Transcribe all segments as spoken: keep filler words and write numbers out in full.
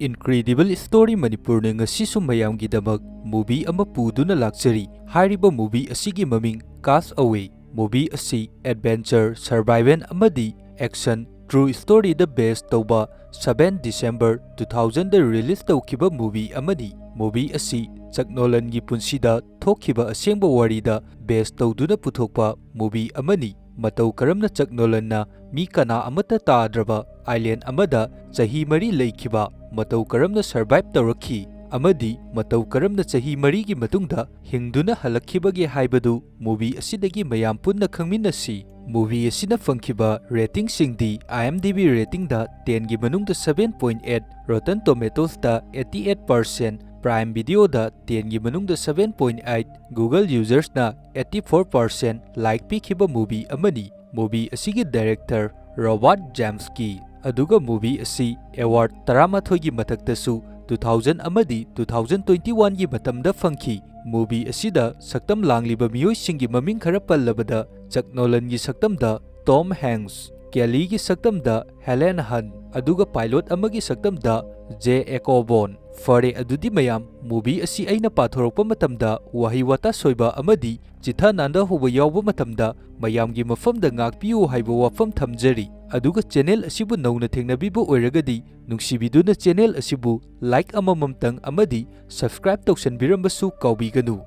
Incredible Story ꯃꯅꯤꯄꯨꯔꯅ ꯉꯁꯤꯁꯨ ꯃꯌꯥꯝꯒꯤꯗꯃꯛ movie ꯑꯃ ꯄꯨꯗꯨꯅ ꯂꯥꯛꯆꯔꯤ꯫ ꯍꯥꯏꯔꯤꯕ movie ꯑꯁꯤꯒꯤ ꯃꯃꯤꯡ Cast Away꯫ Movie ꯑꯁꯤ adventure, survival ꯑꯃꯗꯤ action true storyꯗ base ꯇꯧꯕ seven December two thousandꯗ release ꯇꯧꯈꯤꯕ movie ꯑꯃꯅꯤ꯫ Movie ꯑꯁꯤ ꯆꯛꯅꯣꯂꯟꯒꯤ ꯄꯨꯟꯁꯤꯗ ꯊꯣꯛꯈꯤꯕ ꯑꯁꯦꯡꯕ ꯋꯥꯔꯤꯗ base ꯇꯧꯗꯨꯅ ꯄꯨꯊꯣꯛꯄ movie ꯑꯃꯅꯤ꯫ ꯃꯇꯧ ꯀꯔꯝꯅ ꯆꯛꯅꯣꯂꯟꯅ ꯃꯤ ꯀꯅꯥ ꯑꯃꯠꯇ ꯇꯥꯗ꯭ꯔꯕ island ꯑꯃꯗ ꯆꯍꯤ ꯃꯔꯤ ꯂꯩꯈꯤꯕ, ꯃꯇꯧ ꯀꯔꯝꯅ survive ꯇꯧꯔꯛꯈꯤ, ꯑꯃꯗꯤ ꯃꯇꯧ ꯀꯔꯝꯅ ꯆꯍꯤ ꯃꯔꯤꯒꯤ ꯃꯇꯨꯡꯗ ꯍꯤꯡꯗꯨꯅ ꯍꯜꯂꯛꯈꯤꯕꯒꯦ ꯍꯥꯏꯕꯗꯨ movie ꯑꯁꯤꯗꯒꯤ ꯃꯌꯥꯝ ꯄꯨꯟꯅ ꯈꯪꯃꯤꯟꯅꯁꯤ꯫ Movie ꯑꯁꯤꯅ ꯐꯪꯈꯤꯕ ratingꯁꯤꯡꯗꯤ IMDb ratingꯗ tenꯒꯤ ꯃꯅꯨꯡꯗ seven point eight, Rotten Tomatoesꯇ eighty eight percent, Prime Videoꯗ tenꯒꯤ ꯃꯅꯨꯡꯗ seven point eight, Google usersꯅ eighty four percent like ꯄꯤꯈꯤꯕ movie ꯑꯃꯅꯤ꯫ Movie ꯑꯁꯤꯒꯤ director Robert Zemsky꯫ ꯑꯗꯨꯒ movie ꯑꯁꯤ award ꯇꯔꯥꯃꯥꯊꯣꯏꯒꯤ ꯃꯊꯛꯇꯁꯨ two thousand ꯑꯃꯗꯤ two thousand twenty oneꯒꯤ ꯃꯇꯝꯗ ꯐꯪꯈꯤ꯫ Movie ꯑꯁꯤꯗ ꯁꯛꯇꯝ ꯂꯥꯡꯂꯤꯕ ꯃꯤꯑꯣꯏꯁꯤꯡꯒꯤ ꯃꯃꯤꯡ ꯈꯔ ꯄꯜꯂꯕꯗ, ꯆꯛꯅꯣꯂꯟꯒꯤ ꯁꯛꯇꯝꯗ Tom Hanks, Kellyꯒꯤ ꯁꯛꯇꯝꯗ Helen Hunt, ꯑꯗꯨꯒ pilot ꯑꯃꯒꯤ ꯁꯛꯇꯝꯗ Jay Ecobank꯫ ꯐꯔꯦ, ꯑꯗꯨꯗꯤ ꯃꯌꯥꯝ, movie ꯑꯁꯤ ꯑꯩꯅ ꯄꯥꯊꯣꯔꯛꯄ ꯃꯇꯝꯗ ꯋꯥꯍꯩ ꯋꯥꯇꯥ ꯁꯣꯏꯕ ꯑꯃꯗꯤ ꯆꯤꯊ ꯅꯥꯟꯗ ꯍꯧꯕ ꯌꯥꯎꯕ ꯃꯇꯝꯗ ꯃꯌꯥꯝꯒꯤ ꯃꯐꯝꯗ ꯉꯥꯛꯄꯤꯌꯨ ꯍꯥꯏꯕ ꯋꯥꯐꯝ ꯊꯝꯖꯔꯤ꯫ ꯑꯗꯨꯒ channel ꯑꯁꯤꯕꯨ ꯅꯧꯅ ꯊꯦꯡꯅꯕꯤꯕ ꯑꯣꯏꯔꯒꯗꯤ ꯅꯨꯡꯁꯤꯕꯤꯗꯨꯅ channel ꯑꯁꯤꯕꯨ like ꯑꯃꯃꯝꯇꯪ ꯑꯃꯗꯤ subscribe ꯇꯧꯁꯟꯕꯤꯔꯝꯕꯁꯨ ꯀꯥꯎꯕꯤꯒꯅꯨ꯫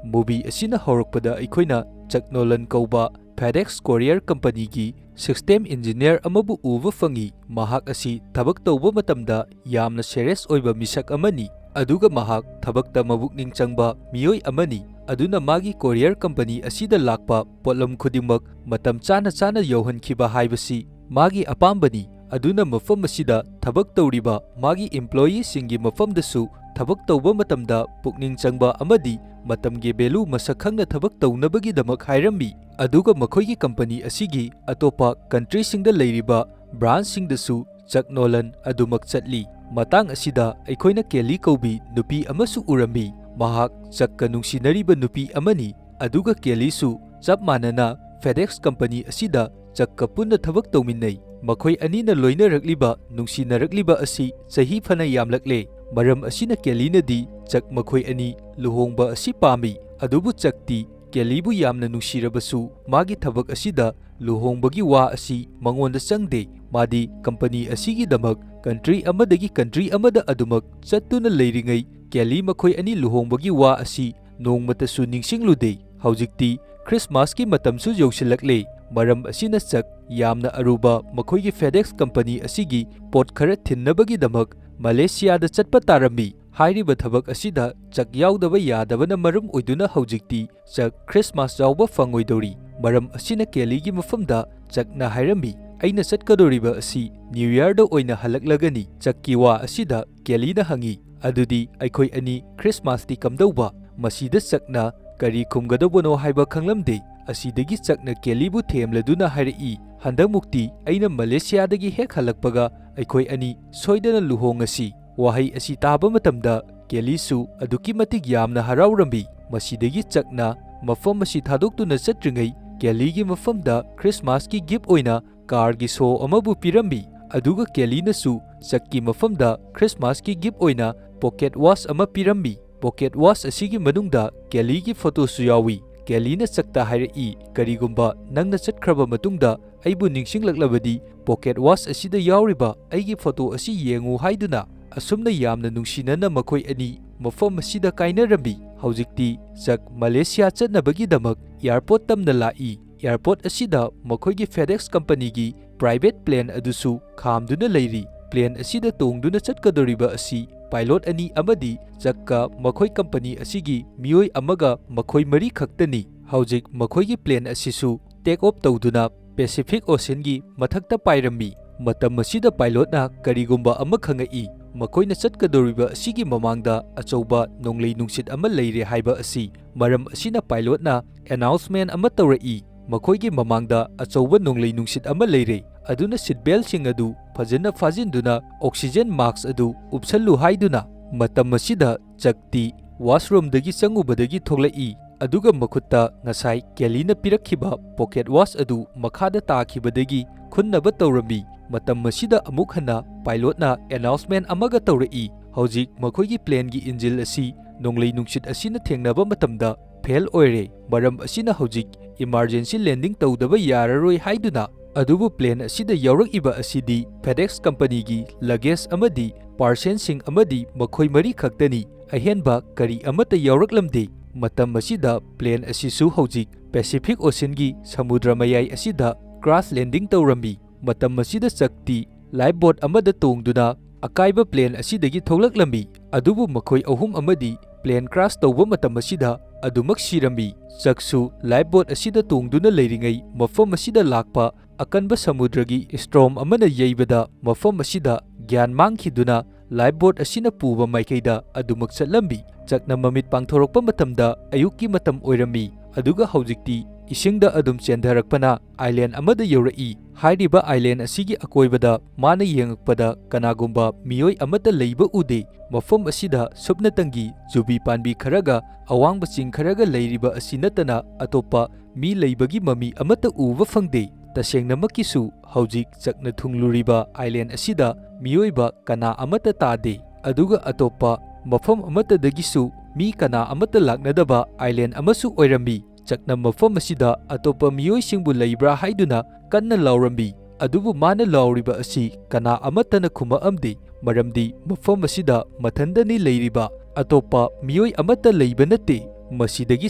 Movie ꯑꯁꯤꯅ ꯍꯧꯔꯛꯄꯗ ꯑꯩꯈꯣꯏꯅ ꯆꯛꯅꯣꯂꯟ ꯀꯧꯕ FedEx Courier Companyꯒꯤ system engineer ꯑꯃꯕꯨ ꯎꯕ ꯐꯪꯉꯤ꯫ ꯃꯍꯥꯛ ꯑꯁꯤ ꯊꯕꯛ ꯇꯧꯕ ꯃꯇꯝꯗ ꯌꯥꯝꯅ serious ꯑꯣꯏꯕ ꯃꯤꯁꯛ ꯑꯃꯅꯤ, ꯑꯗꯨꯒ ꯃꯍꯥꯛ ꯊꯕꯛꯇ ꯃꯄꯨꯛꯅꯤꯡ ꯆꯪꯕ ꯃꯤꯑꯣꯏ ꯑꯃꯅꯤ꯫ ꯑꯗꯨꯅ ꯃꯥꯒꯤ courier company ꯑꯁꯤꯗ ꯂꯥꯛꯄ ꯄꯣꯠꯂꯝ ꯈꯨꯗꯤꯡꯃꯛ ꯃꯇꯝ ꯆꯥꯅ ꯆꯥꯅ ꯌꯧꯍꯟꯈꯤꯕ ꯍꯥꯏꯕꯁꯤ ꯃꯥꯒꯤ ꯑꯄꯥꯝꯕꯅꯤ꯫ ꯑꯗꯨꯅ ꯃꯐꯝ ꯑꯁꯤꯗ ꯊꯕꯛ ꯇꯧꯔꯤꯕ ꯃꯥꯒꯤ employeeꯁꯤꯡꯒꯤ ꯃꯐꯝꯗꯁꯨ ꯊꯕꯛ ꯇꯧꯕ ꯃꯇꯝꯗ ꯄꯨꯛꯅꯤꯡ ꯆꯪꯕ ꯑꯃꯗꯤ ꯃꯇꯝꯒꯤ value ꯃꯁꯛ ꯈꯪꯅ ꯊꯕꯛ ꯇꯧꯅꯕꯒꯤꯗꯃꯛ ꯍꯥꯏꯔꯝꯃꯤ꯫ ꯑꯗꯨꯒ ꯃꯈꯣꯏꯒꯤ company ꯑꯁꯤꯒꯤ ꯑꯇꯣꯞꯄ countryꯁꯤꯡꯗ ꯂꯩꯔꯤꯕ branchꯁꯤꯡꯗꯁꯨ ꯆꯛꯅꯣꯂꯟ ꯑꯗꯨꯃꯛ ꯆꯠꯂꯤ꯫ ꯃꯇꯥꯡ ꯑꯁꯤꯗ ꯑꯩꯈꯣꯏꯅ ꯀꯦꯂꯤ ꯀꯧꯕꯤ ꯅꯨꯄꯤ ꯑꯃꯁꯨ ꯎꯔꯝꯃꯤ꯫ ꯃꯍꯥꯛ ꯆꯛꯀ ꯅꯨꯡꯁꯤꯅꯔꯤꯕ ꯅꯨꯄꯤ ꯑꯃꯅꯤ, ꯑꯗꯨꯒ ꯀꯦꯂꯤꯁꯨ ꯆꯞ ꯃꯥꯟꯅꯅ FedEx company ꯑꯁꯤꯗ ꯆꯛꯀ ꯄꯨꯟꯅ ꯊꯕꯛ ꯇꯧꯃꯤꯟꯅꯩ꯫ ꯃꯈꯣꯏ ꯑꯅꯤꯅ ꯂꯣꯏꯅꯔꯛꯂꯤꯕ, ꯅꯨꯡꯁꯤꯅꯔꯛꯂꯤꯕ ꯑꯁꯤ ꯆꯍꯤ ꯐꯅ ꯌꯥꯝꯂꯛꯂꯦ꯫ ꯃꯔꯝ ꯑꯁꯤꯅ ꯀꯦꯂꯤꯅꯗꯤ ꯆꯛ ꯃꯈꯣꯏ ꯑꯅꯤ ꯂꯨꯍꯣꯡꯕ ꯑꯁꯤ ꯄꯥꯝꯃꯤ꯫ ꯑꯗꯨꯕꯨ ꯆꯛꯇꯤ ꯀꯦꯂꯤꯕꯨ ꯌꯥꯝꯅ ꯅꯨꯡꯁꯤꯔꯕꯁꯨ, ꯃꯥꯒꯤ ꯊꯕꯛ ꯑꯁꯤꯗ ꯂꯨꯍꯣꯡꯕꯒꯤ ꯋꯥ ꯑꯁꯤ ꯃꯉꯣꯟꯗ ꯆꯪꯗꯦ꯫ ꯃꯥꯗꯤ ꯀꯝꯄꯅꯤ ꯑꯁꯤꯒꯤꯗꯃꯛ ꯀꯟꯇ꯭ꯔꯤ ꯑꯃꯗꯒꯤ ꯀꯟꯇ꯭ꯔꯤ ꯑꯃꯗ ꯑꯗꯨꯃꯛ ꯆꯠꯇꯨꯅ ꯂꯩꯔꯤꯉꯩ, ꯀꯦꯂꯤ ꯃꯈꯣꯏ ꯑꯅꯤ ꯂꯨꯍꯣꯡꯕꯒꯤ ꯋꯥ ꯑꯁꯤ ꯅꯣꯡꯃꯇꯁꯨ ꯅꯤꯡꯁꯤꯡꯂꯨꯗꯦ꯫ ꯍꯧꯖꯤꯛꯇꯤ ꯈ꯭ꯔꯤꯁꯃꯥꯁꯀꯤ ꯃꯇꯝꯁꯨ ꯌꯧꯁꯤꯜꯂꯛꯂꯦ꯫ ꯃꯔꯝ ꯑꯁꯤꯅ ꯆꯛ ꯌꯥꯝꯅ ꯑꯔꯨꯕ ꯃꯈꯣꯏꯒꯤ FedEx ꯀꯝꯄꯅꯤ ꯑꯁꯤꯒꯤ ꯄꯣꯠ ꯈꯔ ꯊꯤꯟꯅꯕꯒꯤꯗꯃꯛ ꯃꯂꯦꯁꯤꯌꯥꯗ ꯆꯠꯄ ꯇꯥꯔꯝꯃꯤ꯫ ꯍꯥꯏꯔꯤꯕ ꯊꯕꯛ ꯑꯁꯤꯗ ꯆꯛ ꯌꯥꯎꯗꯕ ꯌꯥꯗꯕꯅ ꯃꯔꯝ ꯑꯣꯏꯗꯨꯅ ꯍꯧꯖꯤꯛꯇꯤ ꯆꯛ ꯈ꯭ꯔꯤꯁꯃꯥꯁ ꯌꯥꯎꯕ ꯐꯪꯉꯣꯏꯗꯧꯔꯤ꯫ ꯃꯔꯝ ꯑꯁꯤꯅ ꯀꯦꯂꯤꯒꯤ ꯃꯐꯝꯗ ꯆꯛꯅ ꯍꯥꯏꯔꯝꯃꯤ, "ꯑꯩꯅ ꯆꯠꯀꯗꯧꯔꯤꯕ ꯑꯁꯤ ꯅ꯭ꯌꯨ ꯌꯔꯗ ꯑꯣꯏꯅ ꯍꯜꯂꯛꯂꯒꯅꯤ꯫" ꯆꯛꯀꯤ ꯋꯥ ꯑꯁꯤꯗ ꯀꯦꯂꯤꯅ ꯍꯪꯉꯤ, "ꯑꯗꯨꯗꯤ ꯑꯩꯈꯣꯏ ꯑꯅꯤ ꯈ꯭ꯔꯤꯁꯃꯥꯁꯇꯤ ꯀꯝꯗꯧꯕ?" ꯃꯁꯤꯗ ꯆꯛꯅ ꯀꯔꯤ ꯈꯨꯝꯒꯗꯧꯕꯅꯣ ꯍꯥꯏꯕ ꯈꯪꯂꯝꯗꯦ꯫ ꯑꯁꯤꯗꯒꯤ ꯆꯛꯅ ꯀꯦꯂꯤꯕꯨ ꯊꯦꯝꯂꯗꯨꯅ ꯍꯥꯏꯔꯛꯏ, "ꯍꯟꯗꯛꯃꯨꯛꯇꯤ ꯑꯩꯅ ꯃꯂꯦꯁꯤꯌꯥꯗꯒꯤ ꯍꯦꯛ ꯍꯜꯂꯛꯄꯒ ꯑꯩꯈꯣꯏ ꯑꯅꯤ ꯁꯣꯏꯗꯅ ꯂꯨꯍꯣꯡꯉꯁꯤ꯫" ꯋꯥꯍꯩ ꯑꯁꯤ ꯇꯥꯕ ꯃꯇꯝꯗ ꯀꯦꯂꯤꯁꯨ ꯑꯗꯨꯛꯀꯤ ꯃꯇꯤꯛ ꯌꯥꯝꯅ ꯍꯔꯥꯎꯔꯝꯃꯤ꯫ ꯃꯁꯤꯗꯒꯤ ꯆꯛꯅ ꯃꯐꯝ ꯑꯁꯤ ꯊꯥꯗꯣꯛꯇꯨꯅ ꯆꯠꯇ꯭ꯔꯤꯉꯩ, ꯀꯦꯂꯤꯒꯤ ꯃꯐꯝꯗ ꯈ꯭ꯔꯤꯁꯃꯥꯁꯀꯤ ꯒꯤꯐ ꯑꯣꯏꯅ ꯀꯥꯔꯒꯤ ꯁꯣ ꯑꯃꯕꯨ ꯄꯤꯔꯝꯃꯤ꯫ ꯑꯗꯨꯒ ꯀꯦꯂꯤꯅꯁꯨ ꯆꯛꯀꯤ ꯃꯐꯝꯗ ꯈ꯭ꯔꯤꯁꯃꯥꯁꯀꯤ ꯒꯤꯐ ꯑꯣꯏꯅ ꯄꯣꯀꯦꯠ ꯋꯥꯆ ꯑꯃ ꯄꯤꯔꯝꯃꯤ꯫ ꯄꯣꯀꯦꯠ ꯋꯥꯆ ꯑꯁꯤꯒꯤ ꯃꯅꯨꯡꯗ ꯀꯦꯂꯤꯒꯤ ꯐꯣꯇꯣꯁꯨ ꯌꯥꯎꯏ꯫ ꯀꯦꯂꯤꯅ ꯆꯛꯇ ꯍꯥꯏꯔꯛꯏ, "ꯀꯔꯤꯒꯨꯝꯕ ꯅꯪꯅ ꯆꯠꯈ꯭ꯔꯕ ꯃꯇꯨꯡꯗ ꯑꯩꯕꯨ ꯅꯤꯡꯁꯤꯡꯂꯛꯂꯕꯗꯤ, ꯄꯣꯀꯦꯠ ꯋꯥꯆ ꯑꯁꯤꯗ ꯌꯥꯎꯔꯤꯕ ꯑꯩꯒꯤ ꯐꯣꯇꯣ ꯑꯁꯤ ꯌꯦꯡꯉꯨ" ꯍꯥꯏꯗꯨꯅ꯫ ꯑꯁꯨꯝꯅ ꯌꯥꯝꯅ ꯅꯨꯡꯁꯤꯅꯅ ꯃꯈꯣꯏ ꯑꯅꯤ ꯃꯐꯝ ꯑꯁꯤꯗ ꯀꯥꯏꯅꯔꯝꯃꯤ꯫ ꯍꯧꯖꯤꯛꯇꯤ ꯆꯛ ꯃꯂꯦꯁꯤꯌꯥ ꯆꯠꯅꯕꯒꯤꯗꯃꯛ ꯑꯦꯌꯔꯄꯣꯔꯠ ꯇꯝꯅ ꯂꯥꯛꯏ꯫ ꯑꯦꯌꯔꯄꯣꯔꯠ ꯑꯁꯤꯗ ꯃꯈꯣꯏꯒꯤ FedEx ꯀꯝꯄꯅꯤꯒꯤ ꯄ꯭ꯔꯥꯏꯚꯦꯠ ꯄ꯭ꯂꯦꯟ ꯑꯗꯨꯁꯨ ꯈꯥꯝꯗꯨꯅ ꯂꯩꯔꯤ꯫ ꯄ꯭ꯂꯦꯟ ꯑꯁꯤꯗ ꯇꯣꯡꯗꯨꯅ ꯆꯠꯀꯗꯧꯔꯤꯕ ꯑꯁꯤ ꯄꯥꯏꯂꯣꯠ ꯑꯅꯤ ꯑꯃꯗꯤ ꯆꯛꯀ ꯃꯈꯣꯏ ꯀꯝꯄꯅꯤ ꯑꯁꯤꯒꯤ ꯃꯤꯑꯣꯏ ꯑꯃꯒ ꯃꯈꯣꯏ ꯃꯔꯤ ꯈꯛꯇꯅꯤ꯫ ꯍꯧꯖꯤꯛ ꯃꯈꯣꯏꯒꯤ ꯄ꯭ꯂꯦꯟ ꯑꯁꯤꯁꯨ ꯇꯦꯛ ꯑꯣꯐ ꯇꯧꯗꯨꯅ ꯄꯦꯁꯤꯐꯤꯛ ꯑꯣꯁꯤꯟꯒꯤ ꯃꯊꯛꯇ ꯄꯥꯏꯔꯝꯃꯤ꯫ ꯃꯇꯝ ꯑꯁꯤꯗ ꯄꯥꯏꯂꯣꯠꯅ ꯀꯔꯤꯒꯨꯝꯕ ꯑꯃ ꯈꯪꯉꯛꯏ꯫ ꯃꯈꯣꯏꯅ ꯆꯠꯀꯗꯧꯔꯤꯕ ꯑꯁꯤꯒꯤ ꯃꯃꯥꯡꯗ ꯑꯆꯧꯕ ꯅꯣꯡꯂꯩ ꯅꯨꯡꯁꯤꯠ ꯑꯃ ꯂꯩꯔꯦ ꯍꯥꯏꯕ ꯑꯁꯤ꯫ ꯃꯔꯝ ꯑꯁꯤꯅ ꯄꯥꯏꯂꯣꯠꯅ ꯑꯦꯅꯥꯎꯟꯁꯃꯦꯟ ꯑꯃ ꯇꯧꯔꯛꯏ, "ꯃꯈꯣꯏꯒꯤ ꯃꯃꯥꯡꯗ ꯑꯆꯧꯕ ꯅꯣꯡꯂꯩ ꯅꯨꯡꯁꯤꯠ ꯑꯃ ꯂꯩꯔꯦ, ꯑꯗꯨꯅ ꯁꯤꯠ ꯕꯦꯜꯁꯤꯡ ꯑꯗꯨ ꯐꯖꯅ ꯐꯥꯖꯤꯟꯗꯨꯅ ꯑꯣꯛꯁꯤꯖꯦꯟ ꯃꯥꯁ꯭ꯛ ꯑꯗꯨ ꯎꯞꯁꯜꯂꯨ" ꯍꯥꯏꯗꯨꯅ꯫ ꯃꯇꯝ ꯑꯁꯤꯗ ꯆꯛꯇꯤ ꯋꯥꯁꯔꯨꯝꯗꯒꯤ ꯆꯪꯉꯨꯕꯗꯒꯤ ꯊꯣꯛꯂꯛꯏ꯫ ꯑꯗꯨꯒ ꯃꯈꯨꯠꯇ ꯉꯁꯥꯏ ꯀꯦꯂꯤꯅ ꯄꯤꯔꯛꯈꯤꯕ ꯄꯣꯀꯦꯠ ꯋꯥꯆ ꯑꯗꯨ ꯃꯈꯥꯗ ꯇꯥꯈꯤꯕꯗꯒꯤ ꯈꯨꯟꯅꯕ ꯇꯧꯔꯝꯃꯤ꯫ ꯃꯇꯝ ꯑꯁꯤꯗ ꯑꯃꯨꯛ ꯍꯟꯅ ꯄꯥꯏꯂꯣꯠꯅ ꯑꯦꯅꯥꯎꯟꯁꯃꯦꯟ ꯑꯃꯒ ꯇꯧꯔꯛꯏ, "ꯍꯧꯖꯤꯛ ꯃꯈꯣꯏꯒꯤ ꯄ꯭ꯂꯦꯟꯒꯤ ꯏꯟꯖꯤꯟ ꯑꯁꯤ ꯅꯣꯡꯂꯩ ꯅꯨꯡꯁꯤꯠ ꯑꯁꯤꯅ ꯊꯦꯡꯅꯕ ꯃꯇꯝꯗ ꯐꯦꯜ ꯑꯣꯏꯔꯦ꯫ ꯃꯔꯝ ꯑꯁꯤꯅ ꯍꯧꯖꯤꯛ ꯏꯃꯥꯔꯖꯦꯟꯁꯤ ꯂꯦꯟꯗꯤꯡ ꯇꯧꯗꯕ ꯌꯥꯔꯔꯣꯏ" ꯍꯥꯏꯗꯨꯅ꯫ ꯑꯗꯨꯕꯨ ꯄ꯭ꯂꯦꯟ ꯑꯁꯤꯗ ꯌꯥꯎꯔꯛꯏꯕ ꯑꯁꯤꯗꯤ ꯐꯦꯗꯦꯛꯁ ꯀꯝꯄꯅꯤꯒꯤ ꯂꯒꯦꯖ ꯑꯃꯗꯤ ꯄꯥꯔꯁꯦꯜꯁꯤꯡ ꯑꯃꯗꯤ ꯃꯈꯣꯏ ꯃꯔꯤ ꯈꯛꯇꯅꯤ꯫ ꯑꯍꯦꯟꯕ ꯀꯔꯤ ꯑꯃꯠꯇ ꯌꯥꯎꯔꯛꯂꯝꯗꯦ꯫ ꯃꯇꯝ ꯑꯁꯤꯗ ꯄ꯭ꯂꯦꯟ ꯑꯁꯤꯁꯨ ꯍꯧꯖꯤꯛ ꯄꯦꯁꯤꯐꯤꯛ ꯑꯣꯁꯤꯟꯒꯤ ꯁꯃꯨꯗ꯭ꯔ ꯃꯌꯥꯏ ꯑꯁꯤꯗ ꯀ꯭ꯔꯥꯁ ꯂꯦꯟꯗꯤꯡ ꯇꯧꯔꯝꯃꯤ꯫ ꯃꯇꯝ ꯑꯁꯤꯗ ꯆꯛꯇꯤ ꯂꯥꯏꯐꯕꯣꯠ ꯑꯃꯗ ꯇꯣꯡꯗꯨꯅ ꯑꯀꯥꯏꯕ ꯄ꯭ꯂꯦꯟ ꯑꯁꯤꯗꯒꯤ ꯊꯣꯛꯂꯛꯂꯝꯃꯤ꯫ ꯑꯗꯨꯕꯨ ꯃꯈꯣꯏ ꯑꯍꯨꯝ ꯑꯃꯗꯤ ꯄ꯭ꯂꯦꯟ ꯀ꯭ꯔꯥꯁ ꯇꯧꯕ ꯃꯇꯝ ꯑꯁꯤꯗ ꯑꯗꯨꯃꯛ ꯁꯤꯔꯝꯃꯤ꯫ ꯆꯛꯁꯨ ꯂꯥꯏꯐꯕꯣꯠ ꯑꯁꯤꯗ ꯇꯣꯡꯗꯨꯅ ꯂꯩꯔꯤꯉꯩ ꯃꯐꯝ ꯑꯁꯤꯗ ꯂꯥꯛꯄ ꯑꯀꯟꯕ ꯁꯃꯨꯗ꯭ꯔꯒꯤ ꯁ꯭ꯇꯣꯔꯝ ꯑꯃꯅ ꯌꯩꯕꯗ ꯃꯐꯝ ꯑꯁꯤꯗ ꯒ꯭ꯌꯥꯟ ꯃꯥꯡꯈꯤꯗꯨꯅ ꯂꯥꯏꯐꯕꯣꯠ ꯑꯁꯤꯅ ꯄꯨꯕ ꯃꯥꯏꯀꯩꯗ ꯑꯗꯨꯃꯛ ꯆꯠꯂꯝꯃꯤ꯫ ꯆꯛꯅ ꯃꯃꯤꯠ ꯄꯥꯡꯊꯣꯔꯛꯄ ꯃꯇꯝꯗ ꯑꯌꯨꯛꯀꯤ ꯃꯇꯝ ꯑꯣꯏꯔꯝꯃꯤ, ꯑꯗꯨꯒ ꯍꯧꯖꯤꯛꯇꯤ ꯏꯁꯤꯡꯗ ꯑꯗꯨꯝ ꯆꯦꯟꯊꯔꯛꯄꯅ ꯑꯥꯏꯂꯦꯟ ꯑꯃꯗ ꯌꯧꯔꯛꯏ꯫ ꯍꯥꯏꯔꯤꯕ ꯑꯥꯏꯂꯦꯟ ꯑꯁꯤꯒꯤ ꯑꯀꯣꯏꯕꯗ ꯃꯥꯅ ꯌꯦꯡꯉꯛꯄꯗ ꯀꯅꯥꯒꯨꯝꯕ ꯃꯤꯑꯣꯏ ꯑꯃꯠꯇ ꯂꯩꯕ ꯎꯗꯦ꯫ ꯃꯐꯝ ꯑꯁꯤꯗ ꯁꯨꯞꯅꯇꯪꯒꯤ ꯖꯨꯕꯤ ꯄꯥꯟꯕꯤ ꯈꯔꯒ ꯑꯋꯥꯡꯕ ꯆꯤꯡ ꯈꯔꯒ ꯂꯩꯔꯤꯕ ꯑꯁꯤ ꯅꯠꯇꯅ ꯑꯇꯣꯞꯄ ꯃꯤ ꯂꯩꯕꯒꯤ ꯃꯃꯤ ꯑꯃꯠꯇ ꯎꯕ ꯐꯪꯗꯦ꯫ ꯇꯁꯦꯡꯅꯃꯛꯀꯤꯁꯨ ꯍꯧꯖꯤꯛ ꯆꯛꯅ ꯊꯨꯡꯂꯨꯔꯤꯕ ꯑꯥꯏꯂꯦꯟ ꯑꯁꯤꯗ ꯃꯤꯑꯣꯏꯕ ꯀꯅꯥ ꯑꯃꯠꯇ ꯇꯥꯗꯦ, ꯑꯗꯨꯒ ꯑꯇꯣꯞꯄ ꯃꯐꯝ ꯑꯃꯠꯇꯗꯒꯤꯁꯨ ꯃꯤ ꯀꯅꯥ ꯑꯃꯠꯇ ꯂꯥꯛꯅꯗꯕ ꯑꯥꯏꯂꯦꯟ ꯑꯃꯁꯨ ꯑꯣꯏꯔꯝꯃꯤ꯫ ꯆꯛꯅ ꯃꯐꯝ ꯑꯁꯤꯗ ꯑꯇꯣꯞꯄ ꯃꯤꯑꯣꯏꯁꯤꯡꯕꯨ ꯂꯩꯕ꯭ꯔꯥ ꯍꯥꯏꯗꯨꯅ ꯀꯟꯅ ꯂꯥꯎꯔꯝꯃꯤ, ꯑꯗꯨꯕꯨ ꯃꯥꯅ ꯂꯥꯎꯔꯤꯕ ꯑꯁꯤ ꯀꯅꯥ ꯑꯃꯠꯇꯅ ꯈꯨꯝꯃꯛꯑꯝꯗꯦ, ꯃꯔꯝꯗꯤ ꯃꯐꯝ ꯑꯁꯤꯗ ꯃꯊꯟꯗꯅꯤ ꯂꯩꯔꯤꯕ, ꯑꯇꯣꯞꯄ ꯃꯤꯑꯣꯏ ꯑꯃꯠꯇ ꯂꯩꯕ ꯅꯠꯇꯦ꯫ ꯃꯁꯤꯗꯒꯤ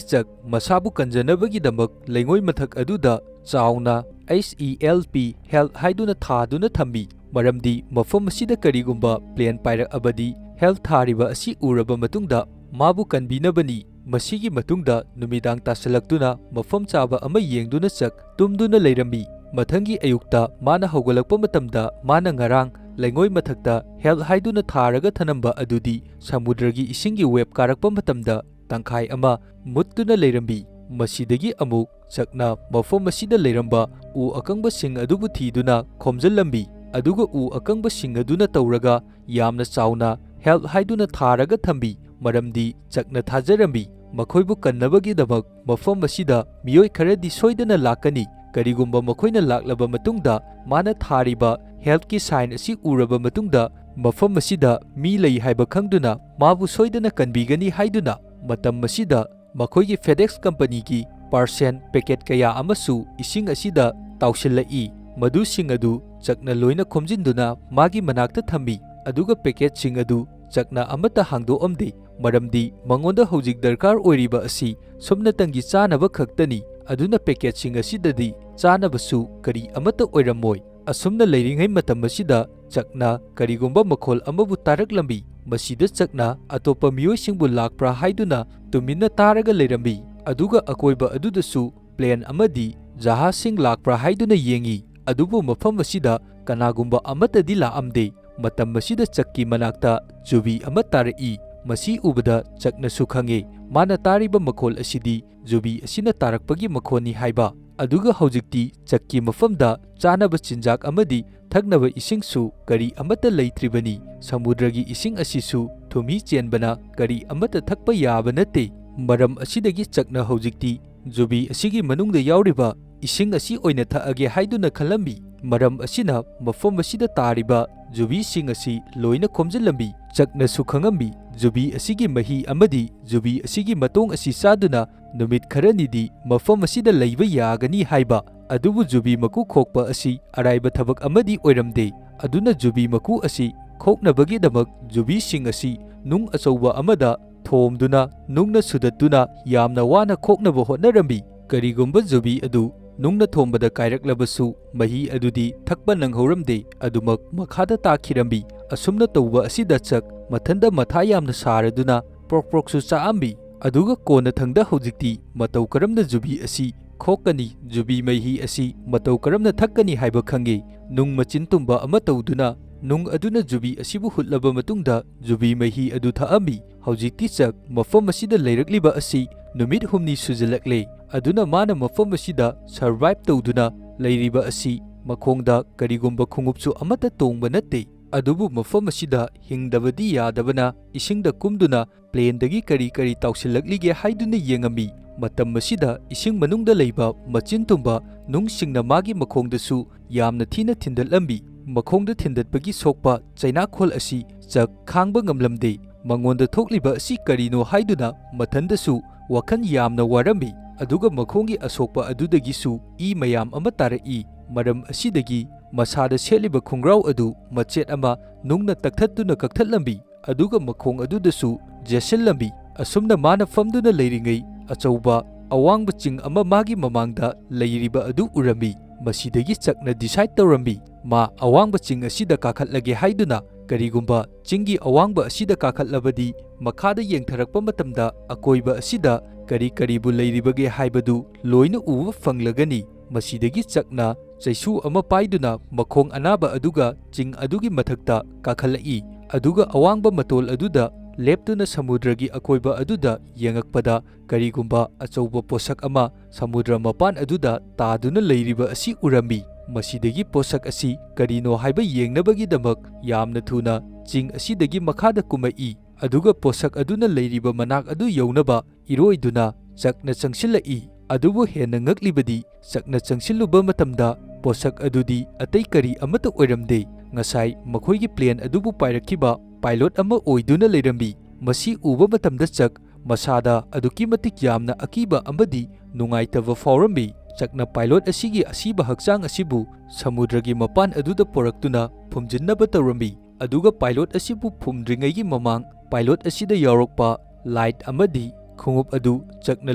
ꯆꯛ ꯃꯁꯥꯕꯨ ꯀꯟꯖꯅꯕꯒꯤꯗꯃꯛ ꯂꯩꯉꯣꯏ ꯃꯊꯛ ꯑꯗꯨꯗ ꯆꯥꯎꯅ "H E L P, help" ꯍꯥꯏꯗꯨꯅ ꯊꯥꯗꯨꯅ ꯊꯝꯃꯤ, ꯃꯔꯝꯗꯤ ꯃꯐꯝ ꯑꯁꯤꯗ ꯀꯔꯤꯒꯨꯝꯕ ꯄ꯭ꯂꯦꯟ ꯄꯥꯏꯔꯛꯑꯕꯗꯤ ꯍꯦꯜꯞ ꯊꯥꯔꯤꯕ ꯑꯁꯤ ꯎꯔꯕ ꯃꯇꯨꯡꯗ ꯃꯥꯕꯨ ꯀꯟꯕꯤꯅꯕꯅꯤ꯫ ꯃꯁꯤꯒꯤ ꯃꯇꯨꯡꯗ ꯅꯨꯃꯤꯗꯥꯡ ꯇꯥꯁꯜꯂꯛꯇꯨꯅ ꯃꯐꯝ ꯆꯥꯕ ꯑꯃ ꯌꯦꯡꯗꯨꯅ ꯆꯛ ꯇꯨꯝꯗꯨꯅ ꯂꯩꯔꯝꯃꯤ꯫ ꯃꯊꯪꯒꯤ ꯑꯌꯨꯛꯇ ꯃꯥꯅ ꯍꯧꯒꯠꯂꯛꯄ ꯃꯇꯝꯗ ꯃꯥꯅ ꯉꯔꯥꯡ ꯂꯩꯉꯣꯏ ꯃꯊꯛꯇ ꯍꯦꯜꯞ ꯍꯥꯏꯗꯨꯅ ꯊꯥꯔꯒ ꯊꯅꯝꯕ ꯑꯗꯨꯗꯤ ꯁꯃꯨꯗ꯭ꯔꯒꯤ ꯏꯁꯤꯡꯒꯤ ꯋꯦꯞ ꯀꯥꯔꯛꯄ ꯃꯇꯝꯗ ꯇꯪꯈꯥꯏ ꯑꯃ ꯃꯨꯠꯇꯨꯅ ꯂꯩꯔꯝꯃꯤ꯫ ꯃꯁꯤꯗꯒꯤ ꯑꯃꯨꯛ ꯆꯛꯅ ꯃꯐꯝ ꯑꯁꯤꯗ ꯂꯩꯔꯝꯕ ꯎ ꯑꯀꯪꯕꯁꯤꯡ ꯑꯗꯨꯕꯨ ꯊꯤꯗꯨꯅ ꯈꯣꯝꯖꯤꯜꯂꯝꯃꯤ, ꯑꯗꯨꯒ ꯎ ꯑꯀꯪꯕꯁꯤꯡ ꯑꯗꯨꯅ ꯇꯧꯔꯒ ꯌꯥꯝꯅ ꯆꯥꯎꯅ "ꯍꯦꯜꯞ" ꯍꯥꯏꯗꯨꯅ ꯊꯥꯔꯒ ꯊꯝꯃꯤ, ꯃꯔꯝꯗꯤ ꯆꯛꯅ ꯊꯥꯖꯔꯝꯃꯤ꯫ ꯃꯈꯣꯏꯕꯨ ꯀꯟꯅꯕꯒꯤꯗꯃꯛ ꯃꯐꯝ ꯑꯁꯤꯗ ꯃꯤꯑꯣꯏ ꯈꯔꯗꯤ ꯁꯣꯏꯗꯅ ꯂꯥꯛꯀꯅꯤ꯫ ꯀꯔꯤꯒꯨꯝꯕ ꯃꯈꯣꯏꯅ ꯂꯥꯛꯂꯕ ꯃꯇꯨꯡꯗ ꯃꯥꯅ ꯊꯥꯔꯤꯕ healthꯀꯤ sign ꯑꯁꯤ ꯎꯔꯕ ꯃꯇꯨꯡꯗ ꯃꯐꯝ ꯑꯁꯤꯗ ꯃꯤ ꯂꯩ ꯍꯥꯏꯕ ꯈꯪꯗꯨꯅ ꯃꯥꯕꯨ ꯁꯣꯏꯗꯅ ꯀꯟꯕꯤꯒꯅꯤ ꯍꯥꯏꯗꯨꯅ ꯃꯇꯝ ꯑꯁꯤꯗ ꯃꯈꯣꯏꯒꯤ FedEx companyꯒꯤ parcel packet ꯀꯌꯥ ꯑꯃꯁꯨ ꯏꯁꯤꯡ ꯑꯁꯤꯗ ꯇꯥꯎꯁꯤꯜꯂꯛꯏ꯫ ꯃꯗꯨꯁꯤꯡ ꯑꯗꯨ ꯆꯛꯅ ꯂꯣꯏꯅ ꯈꯣꯝꯖꯤꯟꯗꯨꯅ ꯃꯥꯒꯤ ꯃꯅꯥꯛꯇ ꯊꯝꯃꯤ, ꯑꯗꯨꯒ packetꯁꯤꯡ ꯑꯗꯨ ꯆꯛꯅ ꯑꯃꯠꯇ ꯍꯥꯡꯗꯣꯛꯑꯝꯗꯦ, ꯃꯔꯝꯗꯤ ꯃꯉꯣꯟꯗ ꯍꯧꯖꯤꯛ ꯗꯔꯀꯥꯔ ꯑꯣꯏꯔꯤꯕ ꯑꯁꯤ ꯁꯨꯞꯅꯇꯪꯒꯤ ꯆꯥꯅꯕ ꯈꯛꯇꯅꯤ꯫ ꯑꯗꯨꯅ packetꯁꯤꯡ ꯑꯁꯤꯗꯗꯤ ꯆꯥꯅꯕꯁꯨ ꯀꯔꯤ ꯑꯃꯠꯇ ꯑꯣꯏꯔꯝꯃꯣꯏ꯫ ꯑꯁꯨꯝꯅ ꯂꯩꯔꯤꯉꯩ ꯃꯇꯝ ꯑꯁꯤꯗ ꯆꯛꯅ ꯀꯔꯤꯒꯨꯝꯕ ꯃꯈꯣꯜ ꯑꯃꯕꯨ ꯇꯥꯔꯛꯂꯝꯃꯤ꯫ ꯃꯁꯤꯗ ꯆꯛꯅ ꯑꯇꯣꯞꯄ ꯃꯤꯑꯣꯏꯁꯤꯡꯕꯨ ꯂꯥꯛꯄ꯭ꯔꯥ ꯍꯥꯏꯗꯨꯅ ꯇꯨꯃꯤꯟꯅ ꯇꯥꯔꯒ ꯂꯩꯔꯝꯃꯤ, ꯑꯗꯨꯒ ꯑꯀꯣꯏꯕ ꯑꯗꯨꯗꯁꯨ plane ꯑꯃꯗꯤ ꯖꯍꯥꯖꯁꯤꯡ ꯂꯥꯛꯄ꯭ꯔꯥ ꯍꯥꯏꯗꯨꯅ ꯌꯦꯡꯉꯤ꯫ ꯑꯗꯨꯕꯨ ꯃꯐꯝ ꯑꯁꯤꯗ ꯀꯅꯥꯒꯨꯝꯕ ꯑꯃꯠꯇꯗꯤ ꯂꯥꯛꯑꯝꯗꯦ꯫ ꯃꯇꯝ ꯑꯁꯤꯗ ꯆꯛꯀꯤ ꯃꯅꯥꯛꯇ ꯖꯨꯕꯤ ꯑꯃ ꯇꯥꯔꯛꯏ꯫ ꯃꯁꯤ ꯎꯕꯗ ꯆꯛꯅꯁꯨ ꯈꯪꯉꯦ ꯃꯥꯅ ꯇꯥꯔꯤꯕ ꯃꯈꯣꯜ ꯑꯁꯤꯗꯤ ꯖꯨꯕꯤ ꯑꯁꯤꯅ ꯇꯥꯔꯛꯄꯒꯤ ꯃꯈꯣꯜꯅꯤ ꯍꯥꯏꯕ꯫ ꯑꯗꯨꯒ ꯍꯧꯖꯤꯛꯇꯤ ꯆꯛꯀꯤ ꯃꯐꯝꯗ ꯆꯥꯅꯕ ꯆꯤꯟꯖꯥꯛ ꯑꯃꯗꯤ ꯊꯛꯅꯕ ꯏꯁꯤꯡꯁꯨ ꯀꯔꯤ ꯑꯃꯠꯇ ꯂꯩꯇ꯭ꯔꯤꯕꯅꯤ꯫ ꯁꯃꯨꯗ꯭ꯔꯒꯤ ꯏꯁꯤꯡ ꯑꯁꯤꯁꯨ ꯊꯨꯝꯍꯤ ꯆꯦꯟꯕꯅ ꯀꯔꯤ ꯑꯃꯠꯇ ꯊꯛꯄ ꯌꯥꯕ ꯅꯠꯇꯦ꯫ ꯃꯔꯝ ꯑꯁꯤꯗꯒꯤ ꯆꯛꯅ ꯍꯧꯖꯤꯛꯇꯤ ꯖꯨꯕꯤ ꯑꯁꯤꯒꯤ ꯃꯅꯨꯡꯗ ꯌꯥꯎꯔꯤꯕ ꯏꯁꯤꯡ ꯑꯁꯤ ꯑꯣꯏꯅ ꯊꯛꯑꯒꯦ ꯍꯥꯏꯗꯨꯅ ꯈꯜꯂꯝꯃꯤ꯫ ꯃꯔꯝ ꯑꯁꯤꯅ ꯃꯐꯝ ꯑꯁꯤꯗ ꯇꯥꯔꯤꯕ ꯖꯨꯕꯤꯁꯤꯡ ꯑꯁꯤ ꯂꯣꯏꯅ ꯈꯣꯝꯖꯤꯜꯂꯝꯃꯤ꯫ ꯆꯛꯅꯁꯨ ꯈꯪꯉꯝꯃꯤ, ꯖꯨꯕꯤ ꯑꯁꯤꯒꯤ ꯃꯍꯤ ꯑꯃꯗꯤ ꯖꯨꯕꯤ ꯑꯁꯤꯒꯤ ꯃꯇꯣꯡ ꯑꯁꯤ ꯆꯥꯗꯨꯅ ꯅꯨꯃꯤꯠ ꯈꯔꯅꯤꯗꯤ ꯃꯐꯝ ꯑꯁꯤꯗ ꯂꯩꯕ ꯌꯥꯒꯅꯤ ꯍꯥꯏꯕ꯫ ꯑꯗꯨꯕꯨ ꯖꯨꯕꯤ ꯃꯀꯨ ꯈꯣꯛꯄ ꯑꯁꯤ ꯑꯔꯥꯏꯕ ꯊꯕꯛ ꯑꯃꯗꯤ ꯑꯣꯏꯔꯝꯗꯦ꯫ ꯑꯗꯨꯅ ꯖꯨꯕꯤ ꯃꯀꯨ ꯑꯁꯤ ꯈꯣꯛꯅꯕꯒꯤꯗꯃꯛ ꯖꯨꯕꯤꯁꯤꯡ ꯑꯁꯤ ꯅꯨꯡ ꯑꯆꯧꯕ ꯑꯃꯗ ꯊꯣꯝꯗꯨꯅ ꯅꯨꯡꯅ ꯁꯨꯗꯠꯇꯨꯅ ꯌꯥꯝꯅ ꯋꯥꯅ ꯈꯣꯛꯅꯕ ꯍꯣꯠꯅꯔꯝꯃꯤ꯫ ꯀꯔꯤꯒꯨꯝꯕ ꯖꯨꯕꯤ ꯑꯗꯨ ꯅꯨꯡꯅ ꯊꯣꯝꯕꯗ ꯀꯥꯏꯔꯛꯂꯕꯁꯨ ꯃꯍꯤ ꯑꯗꯨꯗꯤ ꯊꯛꯄ ꯅꯪꯍꯧꯔꯝꯗꯦ, ꯑꯗꯨꯃꯛ ꯃꯈꯥꯗ ꯇꯥꯈꯤꯔꯝꯃꯤ꯫ ꯑꯁꯨꯝꯅ ꯇꯧꯕ ꯑꯁꯤꯗ ꯆꯛ ꯃꯊꯟꯗ ꯃꯊꯥ ꯌꯥꯝꯅ ꯁꯥꯔꯗꯨꯅ ꯄ꯭ꯔꯣꯛ ꯄ꯭ꯔꯣꯛꯁꯨ ꯆꯥꯛꯑꯝꯃꯤ꯫ ꯑꯗꯨꯒ ꯀꯣꯟꯅꯊꯪꯗ ꯍꯧꯖꯤꯛꯇꯤ ꯃꯇꯧ ꯀꯔꯝꯅ ꯖꯨꯕꯤ ꯑꯁꯤ ꯈꯣꯛꯀꯅꯤ, ꯖꯨꯕꯤ ꯃꯍꯤ ꯑꯁꯤ ꯃꯇꯧ ꯀꯔꯝꯅ ꯊꯛꯀꯅꯤ ꯍꯥꯏꯕ ꯈꯪꯉꯦ꯫ ꯅꯨꯡ ꯃꯆꯤꯟ ꯇꯨꯝꯕ ꯑꯃ ꯇꯧꯗꯨꯅ ꯅꯨꯡ ꯑꯗꯨꯅ ꯖꯨꯕꯤ ꯑꯁꯤꯕꯨ ꯍꯨꯠꯂꯕ ꯃꯇꯨꯡꯗ ꯖꯨꯕꯤ ꯃꯍꯤ ꯑꯗꯨ ꯊꯛꯑꯝꯃꯤ꯫ ꯍꯧꯖꯤꯛꯇꯤ ꯆꯛ ꯃꯐꯝ ꯑꯁꯤꯗ ꯂꯩꯔꯛꯂꯤꯕ ꯑꯁꯤ ꯅꯨꯃꯤꯠ ꯍꯨꯝꯅꯤ ꯁꯨꯖꯤꯜꯂꯛꯂꯦ꯫ ꯑꯗꯨꯅ ꯃꯥꯅ ꯃꯐꯝ ꯑꯁꯤꯗ survive ꯇꯧꯗꯨꯅ ꯂꯩꯔꯤꯕ ꯑꯁꯤ ꯃꯈꯣꯡꯗ ꯀꯔꯤꯒꯨꯝꯕ ꯈꯣꯡꯎꯞꯁꯨ ꯑꯃꯠꯇ ꯇꯣꯡꯕ ꯅꯠꯇꯦ꯫ ꯑꯗꯨꯕꯨ ꯃꯐꯝ ꯑꯁꯤꯗ ꯍꯤꯡꯗꯕꯗꯤ ꯌꯥꯗꯕꯅ ꯏꯁꯤꯡꯗ ꯀꯨꯝꯗꯨꯅ ꯄ꯭ꯂꯦꯟꯗꯒꯤ ꯀꯔꯤ ꯀꯔꯤ ꯇꯥꯎꯁꯤꯜꯂꯛꯂꯤꯒꯦ ꯍꯥꯏꯗꯨꯅ ꯌꯦꯡꯉꯝꯃꯤ꯫ ꯃꯇꯝ ꯑꯁꯤꯗ ꯏꯁꯤꯡ ꯃꯅꯨꯡꯗ ꯂꯩꯕ ꯃꯆꯤꯟ ꯇꯨꯝꯕ ꯅꯨꯡꯁꯤꯡꯅ ꯃꯥꯒꯤ ꯃꯈꯣꯡꯗꯁꯨ ꯌꯥꯝꯅ ꯊꯤꯅ ꯊꯤꯟꯗꯠꯂꯝꯃꯤ꯫ ꯃꯈꯣꯡꯗ ꯊꯤꯟꯗꯠꯄꯒꯤ ꯁꯣꯛꯄ ꯆꯩꯅꯥꯈꯣꯜ ꯑꯁꯤ ꯆꯛ ꯈꯥꯡꯕ ꯉꯝꯂꯝꯗꯦ꯫ ꯃꯉꯣꯟꯗ ꯊꯣꯛꯂꯤꯕ ꯑꯁꯤ ꯀꯔꯤꯅꯣ ꯍꯥꯏꯗꯨꯅ ꯃꯊꯟꯗꯁꯨ ꯋꯥꯈꯜ ꯌꯥꯝꯅ ꯋꯥꯔꯝꯃꯤ꯫ ꯑꯗꯨꯒ ꯃꯈꯣꯡꯒꯤ ꯑꯁꯣꯛꯄ ꯑꯗꯨꯗꯒꯤꯁꯨ ꯏ ꯃꯌꯥꯝ ꯑꯃ ꯇꯥꯔꯛꯏ꯫ ꯃꯔꯝ ꯑꯁꯤꯗꯒꯤ ꯃꯁꯥꯗ ꯁꯦꯠꯂꯤꯕ ꯈꯣꯡꯒ꯭ꯔꯥꯎ ꯑꯗꯨ ꯃꯆꯦꯠ ꯑꯃ ꯅꯨꯡꯅ ꯇꯛꯊꯠꯇꯨꯅ ꯀꯛꯊꯠꯂꯝꯃꯤ꯫ ꯑꯗꯨꯒ ꯃꯈꯣꯡ ꯑꯗꯨꯗꯁꯨ ꯌꯦꯠꯁꯤꯜꯂꯝꯃꯤ꯫ ꯑꯁꯨꯝꯅ ꯃꯥꯅ ꯐꯝꯗꯨꯅ ꯂꯩꯔꯤꯉꯩ ꯑꯆꯧꯕ ꯑꯋꯥꯡꯕ ꯆꯤꯡ ꯑꯃ ꯃꯥꯒꯤ ꯃꯃꯥꯡꯗ ꯂꯩꯔꯤꯕ ꯑꯗꯨ ꯎꯔꯝꯃꯤ꯫ ꯃꯁꯤꯗꯒꯤ ꯆꯛꯅ decide ꯇꯧꯔꯝꯃꯤ, ꯃꯥ ꯑꯋꯥꯡꯕ ꯆꯤꯡ ꯑꯁꯤꯗ ꯀꯥꯈꯠꯂꯒꯦ ꯍꯥꯏꯗꯨꯅ꯫ ꯀꯔꯤꯒꯨꯝꯕ ꯆꯤꯡꯒꯤ ꯑꯋꯥꯡꯕ ꯑꯁꯤꯗ ꯀꯥꯈꯠꯂꯕꯗꯤ ꯃꯈꯥꯗ ꯌꯦꯡꯊꯔꯛꯄ ꯃꯇꯝꯗ ꯑꯀꯣꯏꯕ ꯑꯁꯤꯗ ꯀꯔꯤ ꯀꯔꯤꯕꯨ ꯂꯩꯔꯤꯕꯒꯦ ꯍꯥꯏꯕꯗꯨ ꯂꯣꯏꯅ ꯎꯕ ꯐꯪꯂꯒꯅꯤ꯫ ꯃꯁꯤꯗꯒꯤ ꯆꯛꯅ ꯆꯩꯁꯨ ꯑꯃ ꯄꯥꯏꯗꯨꯅ ꯃꯈꯣꯡ ꯑꯅꯥꯕ ꯑꯗꯨꯒ ꯆꯤꯡ ꯑꯗꯨꯒꯤ ꯃꯊꯛꯇ ꯀꯥꯈꯠꯂꯛꯏ꯫ ꯑꯗꯨꯒ ꯑꯋꯥꯡꯕ ꯃꯇꯣꯜ ꯑꯗꯨꯗ ꯂꯦꯞꯇꯨꯅ ꯁꯃꯨꯗ꯭ꯔꯒꯤ ꯑꯀꯣꯏꯕ ꯑꯗꯨꯗ ꯌꯦꯡꯉꯛꯄꯗ ꯀꯔꯤꯒꯨꯝꯕ ꯑꯆꯧꯕ ꯄꯣꯠꯁꯛ ꯑꯃ ꯁꯃꯨꯗ꯭ꯔ ꯃꯄꯥꯟ ꯑꯗꯨꯗ ꯇꯥꯗꯨꯅ ꯂꯩꯔꯤꯕ ꯑꯁꯤ ꯎꯔꯝꯃꯤ꯫ ꯃꯁꯤꯗꯒꯤ ꯄꯣꯠꯁꯛ ꯑꯁꯤ ꯀꯔꯤꯅꯣ ꯍꯥꯏꯕ ꯌꯦꯡꯅꯕꯒꯤꯗꯃꯛ ꯌꯥꯝꯅ ꯊꯨꯅ ꯆꯤꯡ ꯑꯁꯤꯗꯒꯤ ꯃꯈꯥꯗ ꯀꯨꯝꯃꯛꯏ꯫ ꯑꯗꯨꯒ ꯄꯣꯠꯁꯛ ꯑꯗꯨꯅ ꯂꯩꯔꯤꯕ ꯃꯅꯥꯛ ꯑꯗꯨ ꯌꯧꯅꯕ ꯏꯔꯣꯏꯗꯨꯅ ꯆꯛꯅ ꯆꯪꯁꯤꯜꯂꯛꯏ꯫ ꯑꯗꯨꯕꯨ ꯍꯦꯟꯅ ꯉꯛꯂꯤꯕꯗꯤ ꯆꯛꯅ ꯆꯪꯁꯤꯜꯂꯨꯕ ꯃꯇꯝꯗ ꯄꯣꯠꯁꯛ ꯑꯗꯨꯗꯤ ꯑꯇꯩ ꯀꯔꯤ ꯑꯃꯠꯇ ꯑꯣꯏꯔꯝꯗꯦ꯫ ꯉꯁꯥꯏ ꯃꯈꯣꯏꯒꯤ ꯄ꯭ꯂꯦꯟ ꯑꯗꯨꯕꯨ ꯄꯥꯏꯔꯛꯈꯤꯕ ꯄꯥꯏꯂꯣꯠ ꯑꯃ ꯑꯣꯏꯗꯨꯅ ꯂꯩꯔꯝꯃꯤ꯫ ꯃꯁꯤ ꯎꯕ ꯃꯇꯝꯗ ꯆꯛ ꯃꯁꯥꯗ ꯑꯗꯨꯛꯀꯤ ꯃꯇꯤꯛ ꯌꯥꯝꯅ ꯑꯀꯤꯕ ꯑꯃꯗꯤ ꯅꯨꯡꯉꯥꯏꯇꯕ ꯐꯥꯎꯔꯝꯃꯤ꯫ ꯆꯛꯅ ꯄꯥꯏꯂꯣꯠ ꯑꯁꯤꯒꯤ ꯑꯁꯤꯕ ꯍꯛꯆꯥꯡ ꯑꯁꯤꯕꯨ ꯁꯃꯨꯗ꯭ꯔꯒꯤ ꯃꯄꯥꯟ ꯑꯗꯨꯗ ꯄꯨꯔꯛꯇꯨꯅ ꯐꯨꯝꯖꯤꯟꯅꯕ ꯇꯧꯔꯝꯃꯤ꯫ ꯑꯗꯨꯒ ꯄꯥꯏꯂꯣꯠ ꯑꯁꯤꯕꯨ ꯐꯨꯝꯗ꯭ꯔꯤꯉꯩꯒꯤ ꯃꯃꯥꯡ ꯄꯥꯏꯂꯣꯠ ꯑꯁꯤꯗ ꯌꯥꯎꯔꯛꯄ ꯂꯥꯏꯠ ꯑꯃꯗꯤ ꯈꯣꯡꯎꯞ ꯑꯗꯨ ꯆꯛꯅ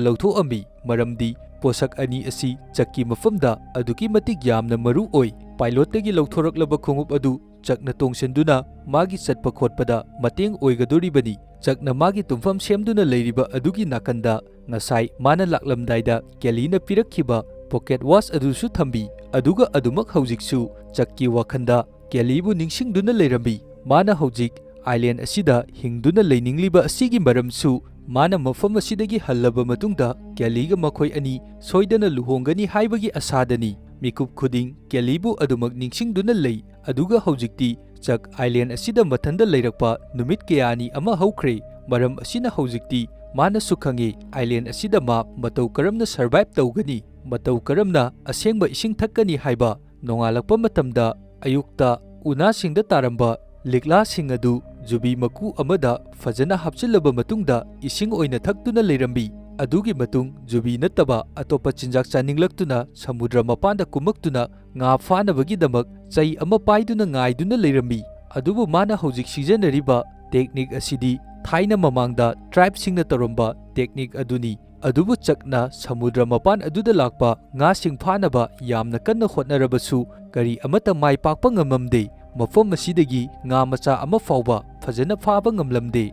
ꯂꯧꯊꯣꯛꯑꯝꯃꯤ, ꯃꯔꯝꯗꯤ ꯄꯣꯠꯁꯛ ꯑꯅꯤ ꯑꯁꯤ ꯆꯛꯀꯤ ꯃꯐꯝꯗ ꯑꯗꯨꯛꯀꯤ ꯃꯇꯤꯛ ꯌꯥꯝꯅ ꯃꯔꯨ ꯑꯣꯏ꯫ ꯄꯥꯏꯂꯣꯠꯇꯒꯤ ꯂꯧꯊꯣꯔꯛꯂꯕ ꯈꯣꯡꯎꯞ ꯑꯗꯨ ꯆꯛꯅ ꯇꯣꯡꯁꯤꯟꯗꯨꯅ ꯃꯥꯒꯤ ꯆꯠꯄ ꯈꯣꯠꯄꯗ ꯃꯇꯦꯡ ꯑꯣꯏꯒꯗꯣꯔꯤꯕꯅꯤ꯫ ꯆꯛꯅ ꯃꯥꯒꯤ ꯇꯨꯝꯐꯝ ꯁꯦꯝꯗꯨꯅ ꯂꯩꯔꯤꯕ ꯑꯗꯨꯒꯤ ꯅꯥꯀꯟꯗ ꯉꯁꯥꯏ ꯃꯥꯅ ꯂꯥꯛꯂꯝꯗꯥꯏꯗ ꯀꯦꯂꯤꯅ ꯄꯤꯔꯛꯈꯤꯕ ꯄꯣꯀꯦꯠ ꯋꯥꯆ ꯑꯗꯨꯁꯨ ꯊꯝꯕꯤ꯫ ꯑꯗꯨꯒ ꯑꯗꯨꯃꯛ ꯍꯧꯖꯤꯛꯁꯨ ꯆꯛꯀꯤ ꯋꯥꯈꯜꯗ ꯀꯦꯂꯤꯕꯨ ꯅꯤꯡꯁꯤꯡꯗꯨꯅ ꯂꯩꯔꯝꯃꯤ꯫ ꯃꯥꯅ ꯍꯧꯖꯤꯛ ꯑꯥꯏꯂꯦꯟ ꯑꯁꯤꯗ ꯍꯤꯡꯗꯨꯅ ꯂꯩꯅꯤꯡꯂꯤꯕ ꯑꯁꯤꯒꯤ ꯃꯔꯝꯁꯨ ꯃꯥꯅ ꯃꯐꯝ ꯑꯁꯤꯗꯒꯤ ꯍꯜꯂꯕ ꯃꯇꯨꯡꯗ ꯀꯦꯂꯤꯒ ꯃꯈꯣꯏ ꯑꯅꯤ ꯁꯣꯏꯗꯅ ꯂꯨꯍꯣꯡꯒꯅꯤ ꯍꯥꯏꯕꯒꯤ ꯑꯁꯥꯗꯅꯤ꯫ ꯃꯤꯀꯨꯞ ꯈꯨꯗꯤꯡ ꯀꯦꯂꯤꯕꯨ ꯑꯗꯨꯃꯛ ꯅꯤꯡꯁꯤꯡꯗꯨꯅ ꯂꯩ꯫ ꯑꯗꯨꯒ ꯍꯧꯖꯤꯛꯇꯤ ꯆꯛ ꯑꯥꯏꯂꯦꯟ ꯑꯁꯤꯗ ꯃꯊꯟꯗ ꯂꯩꯔꯛꯄ ꯅꯨꯃꯤꯠ ꯀꯌꯥꯅꯤ ꯑꯃ ꯍꯧꯈ꯭ꯔꯦ꯫ ꯃꯔꯝ ꯑꯁꯤꯅ ꯍꯧꯖꯤꯛꯇꯤ ꯃꯥꯅꯁꯨ ꯈꯪꯉꯤ ꯑꯥꯏꯂꯦꯟ ꯑꯁꯤꯗ ꯃꯥ ꯃꯇꯧ ꯀꯔꯝꯅ ꯁꯔꯚꯥꯏꯚ ꯇꯧꯒꯅꯤ, ꯃꯇꯧ ꯀꯔꯝꯅ ꯑꯁꯦꯡꯕ ꯏꯁꯤꯡ ꯊꯛꯀꯅꯤ ꯍꯥꯏꯕ꯫ ꯅꯣꯡꯉꯥꯜꯂꯛꯄ ꯃꯇꯝꯗ ꯑꯌꯨꯛꯇ ꯎꯅꯥꯁꯤꯡꯗ ꯇꯥꯔꯝꯕ ꯂꯤꯛꯂꯥꯁꯤꯡ ꯑꯗꯨ ꯖꯨꯕꯤ ꯃꯀꯨ ꯑꯃꯗ ꯐꯖꯅ ꯍꯥꯞꯆꯤꯜꯂꯕ ꯃꯇꯨꯡꯗ ꯏꯁꯤꯡ ꯑꯣꯏꯅ ꯊꯛꯇꯨꯅ ꯂꯩꯔꯝꯃꯤ꯫ ꯑꯗꯨꯒꯤ ꯃꯇꯨꯡ ꯖꯨꯕꯤ ꯅꯠꯇꯕ ꯑꯇꯣꯞꯄ ꯆꯤꯟꯖꯥꯛ ꯆꯥꯅꯤꯡꯂꯛꯇꯨꯅ ꯁꯃꯨꯗ꯭ꯔ ꯃꯄꯥꯟꯗ ꯀꯨꯝꯃꯛꯇꯨꯅ ꯉꯥ ꯐꯥꯅꯕꯒꯤꯗꯃꯛ ꯆꯩ ꯑꯃ ꯄꯥꯏꯗꯨꯅ ꯉꯥꯏꯗꯨꯅ ꯂꯩꯔꯝꯃꯤ꯫ ꯑꯗꯨꯕꯨ ꯃꯥꯅ ꯍꯧꯖꯤꯛ ꯁꯤꯖꯤꯟꯅꯔꯤꯕ ꯇꯦꯛꯅꯤꯛ ꯑꯁꯤꯗꯤ ꯊꯥꯏꯅ ꯃꯃꯥꯡꯗ ꯇ꯭ꯔꯥꯏꯕꯁꯤꯡꯅ ꯇꯧꯔꯝꯕ ꯇꯦꯛꯅꯤꯛ ꯑꯗꯨꯅꯤ꯫ ꯑꯗꯨꯕꯨ ꯆꯛꯅ ꯁꯃꯨꯗ꯭ꯔ ꯃꯄꯥꯟ ꯑꯗꯨꯗ ꯂꯥꯛꯄ ꯉꯥꯁꯤꯡ ꯐꯥꯅꯕ ꯌꯥꯝꯅ ꯀꯟꯅ ꯍꯣꯠꯅꯔꯕꯁꯨ ꯀꯔꯤ ꯑꯃꯠꯇ ꯃꯥꯏ ꯄꯥꯛꯄ ꯉꯝꯂꯝꯗꯦ꯫ ꯃꯐꯝ ꯑꯁꯤꯗꯒꯤ ꯉꯥ ꯃꯆꯥ ꯑꯃ ꯐꯥꯎꯕ ꯐꯖꯅ ꯐꯥꯕ ꯉꯝꯂꯝꯗꯦ꯫